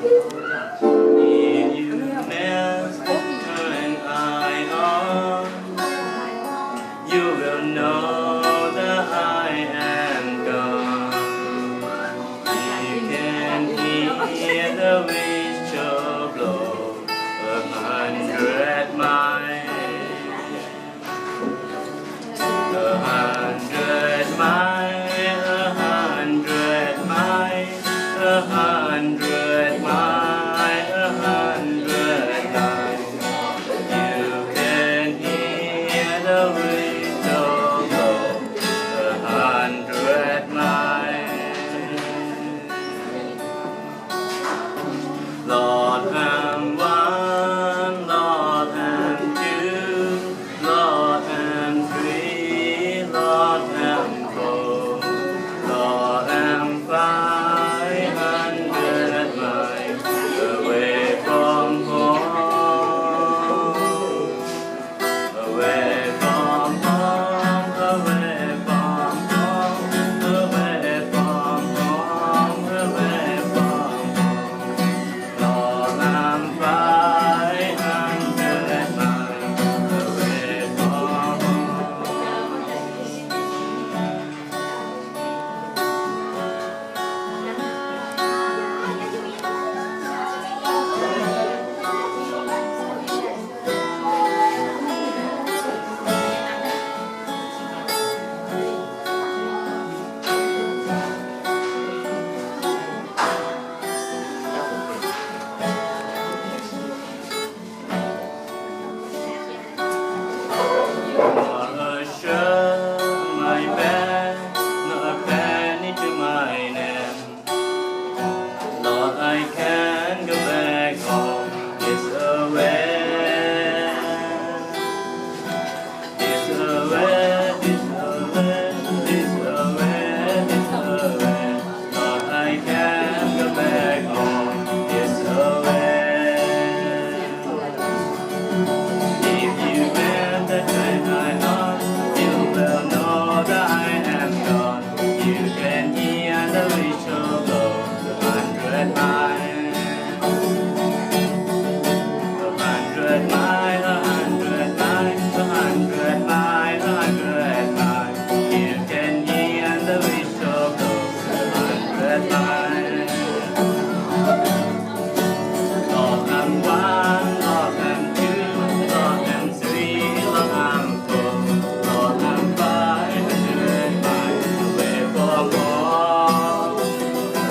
If you met when I are, you will know that I am gone. You can hear the whistle blow a hundred miles. A hundred miles, a hundred miles, a hundred miles, a hundred miles. You can hear the whistle blow a hundred miles. Lot and one, lot and two, lot and three, lot and four, lot and five hundred miles away from home. Away from home, away from home, away from home, away from home. Lot and five hundred miles away from home. Not a shirt on my back, not a penny to my name. Lord, I can't go back home. It's a way. It's a way, it's a way, it's a way, it's a way. Lord, I can't go back home. It's a way. If you met the train I on, you will know that I am gone. You can hear the whistle blow a hundred miles. A hundred miles, a hundred miles, a hundred miles, a hundred miles. You can hear the whistle blow a hundred miles. Lot and one, lot and two, lot and three, lot and four, lot and five hundred miles away from home.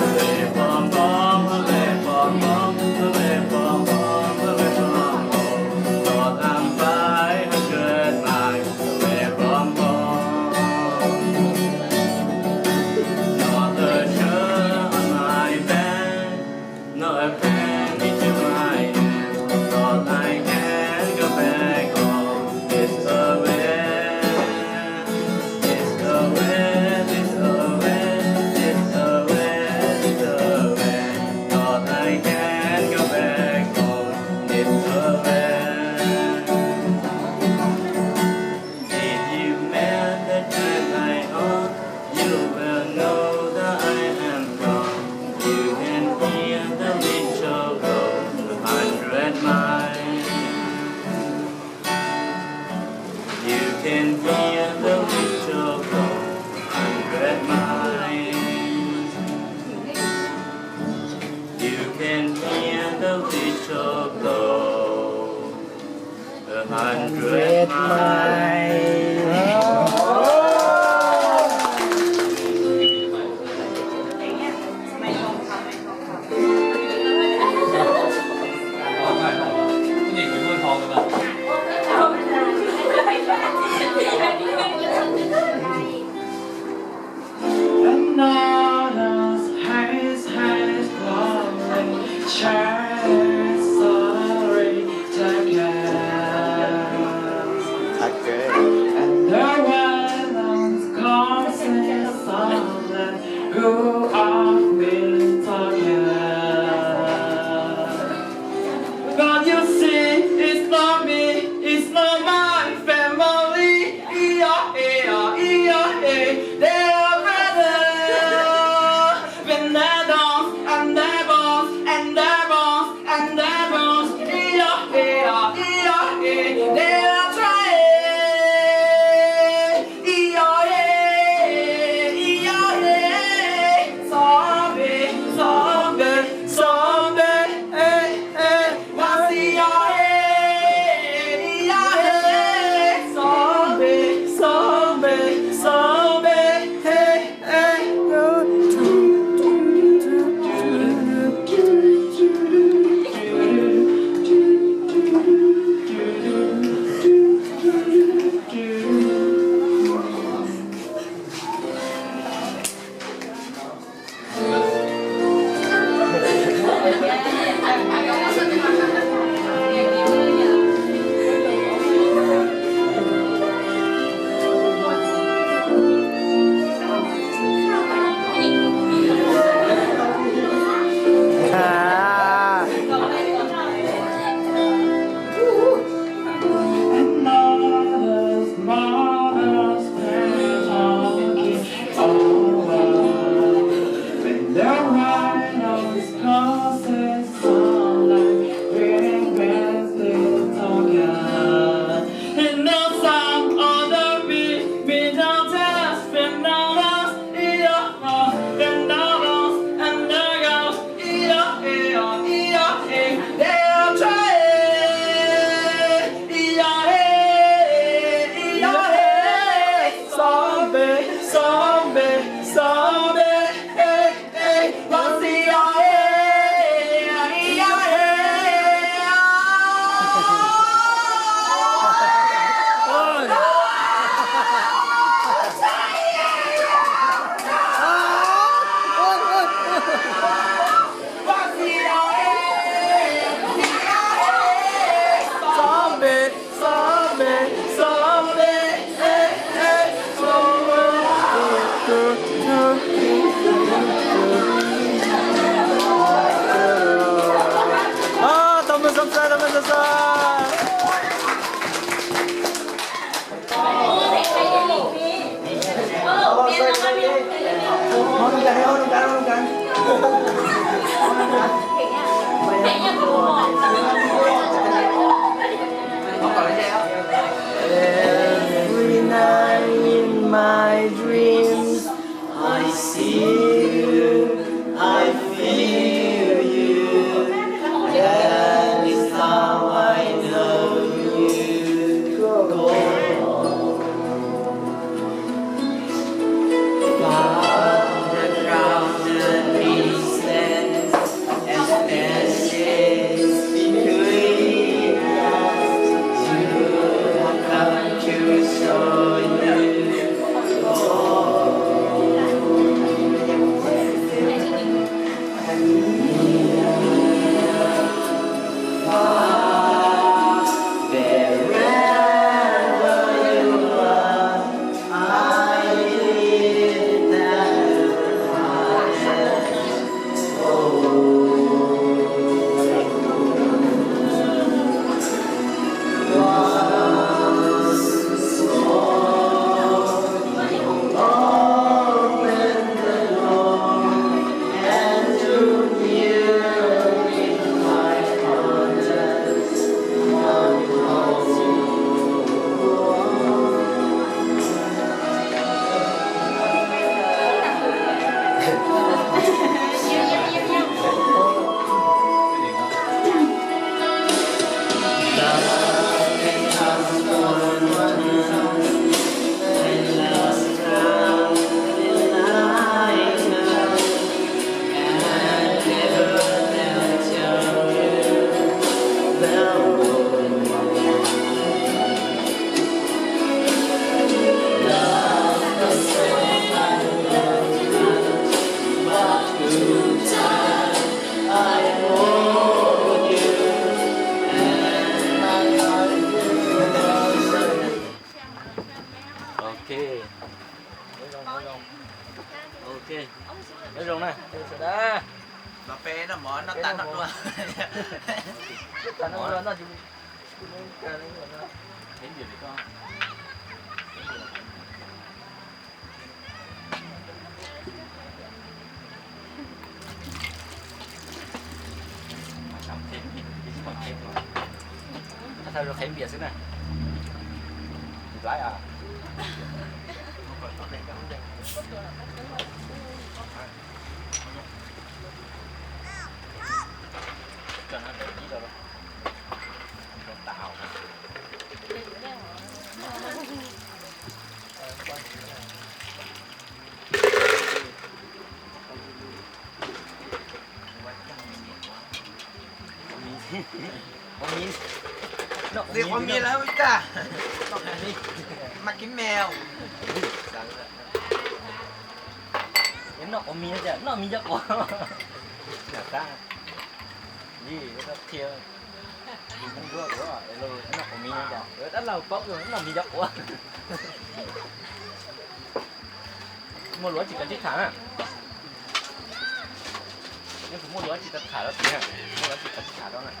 Away from home, away from home, away from home, away from home. Lot and five hundred miles away from home. Not a shirt on my back, not a penny to my hand. Thought I can go back home. It's a way, it's a way, it's a way, it's a way, it's a way. Thought I can go back home. It's a way. If you met the train I on, you will know that I am gone. You can hear the whistle blow a hundred miles. You can hear the whistle blow a hundred miles. You can hear the whistle blow a hundred miles. Another's haze, haze, lonely, chase, sorry, ticket. And the violence comes in silence. Who are we talking? But you see, it's not me, it's not my family. They are better. When they dance and they bounce and they Every night in my dreams, I see you, I feel you. That is how I know you go. Far across the distance, and space is between us. You have come to show you all. Ok. Ok. Nyob zoo na. Los peb noj mov noj tas noj dua. Thawj zaug qheb npias xwb na. Laib a. Ua mis, ua mis, ua mis lawm ua cas? Mas kib me. Noj ua mis, noj mis cov quav. Yog tab, yog qhia, noj ua mis, dab laug paub noj mis cov quav. Muaj lus tsis kawm sib tham na. Yog tus muaj lus tsis tau tham rau tiag, muaj lus tsis kawm sib tham rau na.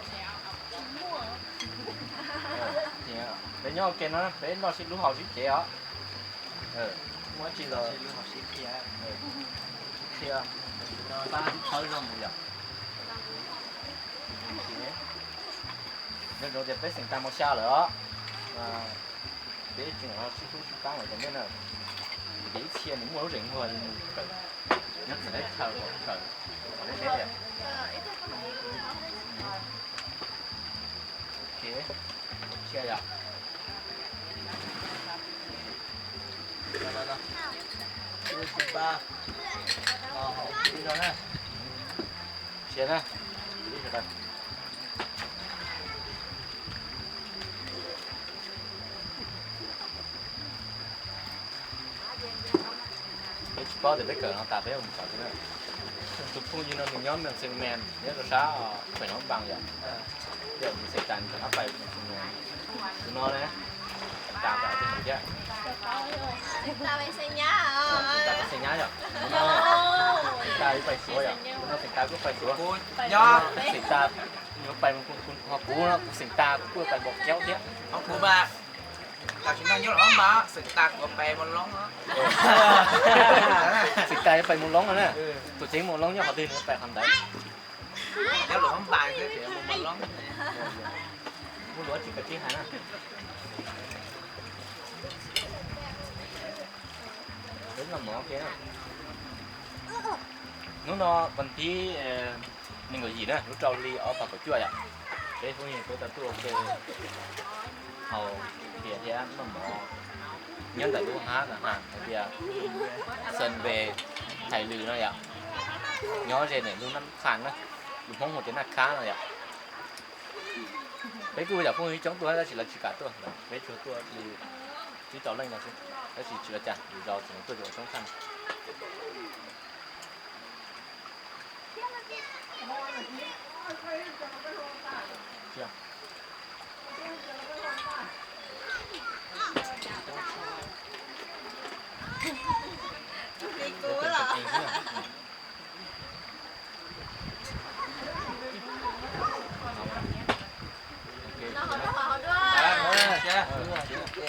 Peb nyob ua ke no, peb noj sib hlub haus sib cev os. Muaj tsis los sib qhia, sib qhia, pab sib txhawb zog mus yom. Nco ntsoov tias peb xeem tas mos xya lawm os. Peb tseem sib hlub sib pab lawm cov nej na. Vim tias ib txhia nws muaj lub zeem muag mus kawm, nyob txawm teb chaws kawm, qhov deb deb tias. Ok, sia yom. Sia na. Peb tsis paub tias peb kawm no tas peb mus kawm xwb na. Tus phooj ywg no nws nyob Mường Xương Mañ, nyob rau sab Huaynos Bằng yom. Yog nws xeem tas nws rov qab pais Mường Xương Mañ. Tus no ne, xeem tas tas tus nws thiab. Xeem tas tas xeem nyab yom. Xeem tas kuj pais Suav yom. Tus no xeem tas kuj pais Suav. Xeem tas, Pais, ho kuv, kuv xeem tas kuv kuj pais npaum kiaub thiab. Ho kuv mas, tam sim no nyob lawm mas xeem tas kuv pais mus loob. Xeem tas pais mus loob no na. Tus tsev mus loob nyob qhov twg nws pais qhov ntawd. Nyob lawm mas pais mus loob. Kuv luav tsis kawm tib hais na. Hnub no vas thib nees nkaum yim na, lub rau hli ob phav kaum cuaj yom, peb phooj ywg kuj tau tuaj ua ke haus tias thiab noj mov nyob ntawm lub hab na has hais tias Xeem Ves Thais Lwm no yom, nyob ze ntawm lub Naj Khaj na, lus Hmoob hu tias Naj Khab no yom. Peb kuj yog phooj ywg coob tuaj tab sis lawv tsis kam tuaj, peb tsuas tuaj li tsib rau leej no xwb, tab sis tsis ua cas, lwm zaus tseem tuaj ua tshoob tshaj.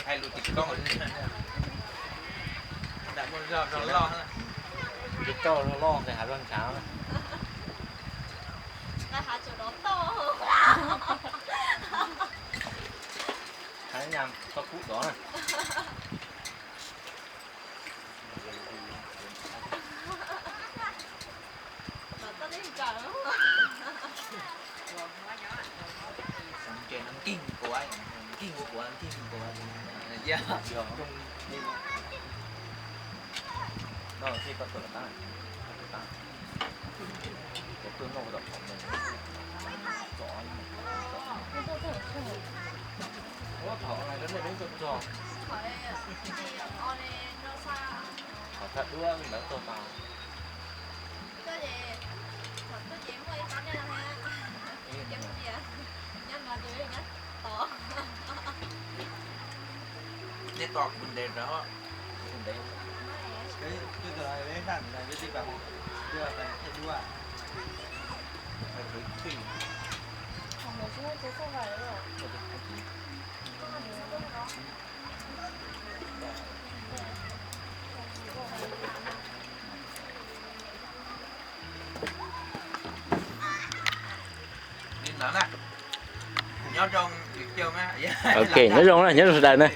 Hais lus tim koj, tim koj loj loj, tim hav loj ntshav. Hav nyas txhob kub dov na. Nkeeg kuav, nkeeg kuav, nkeeg kuav. Thov thaj duab ntawd tuag mas. Nej tos kuv ntev rau. Ok, nyob zoo na, nyob zoo sawv daws na.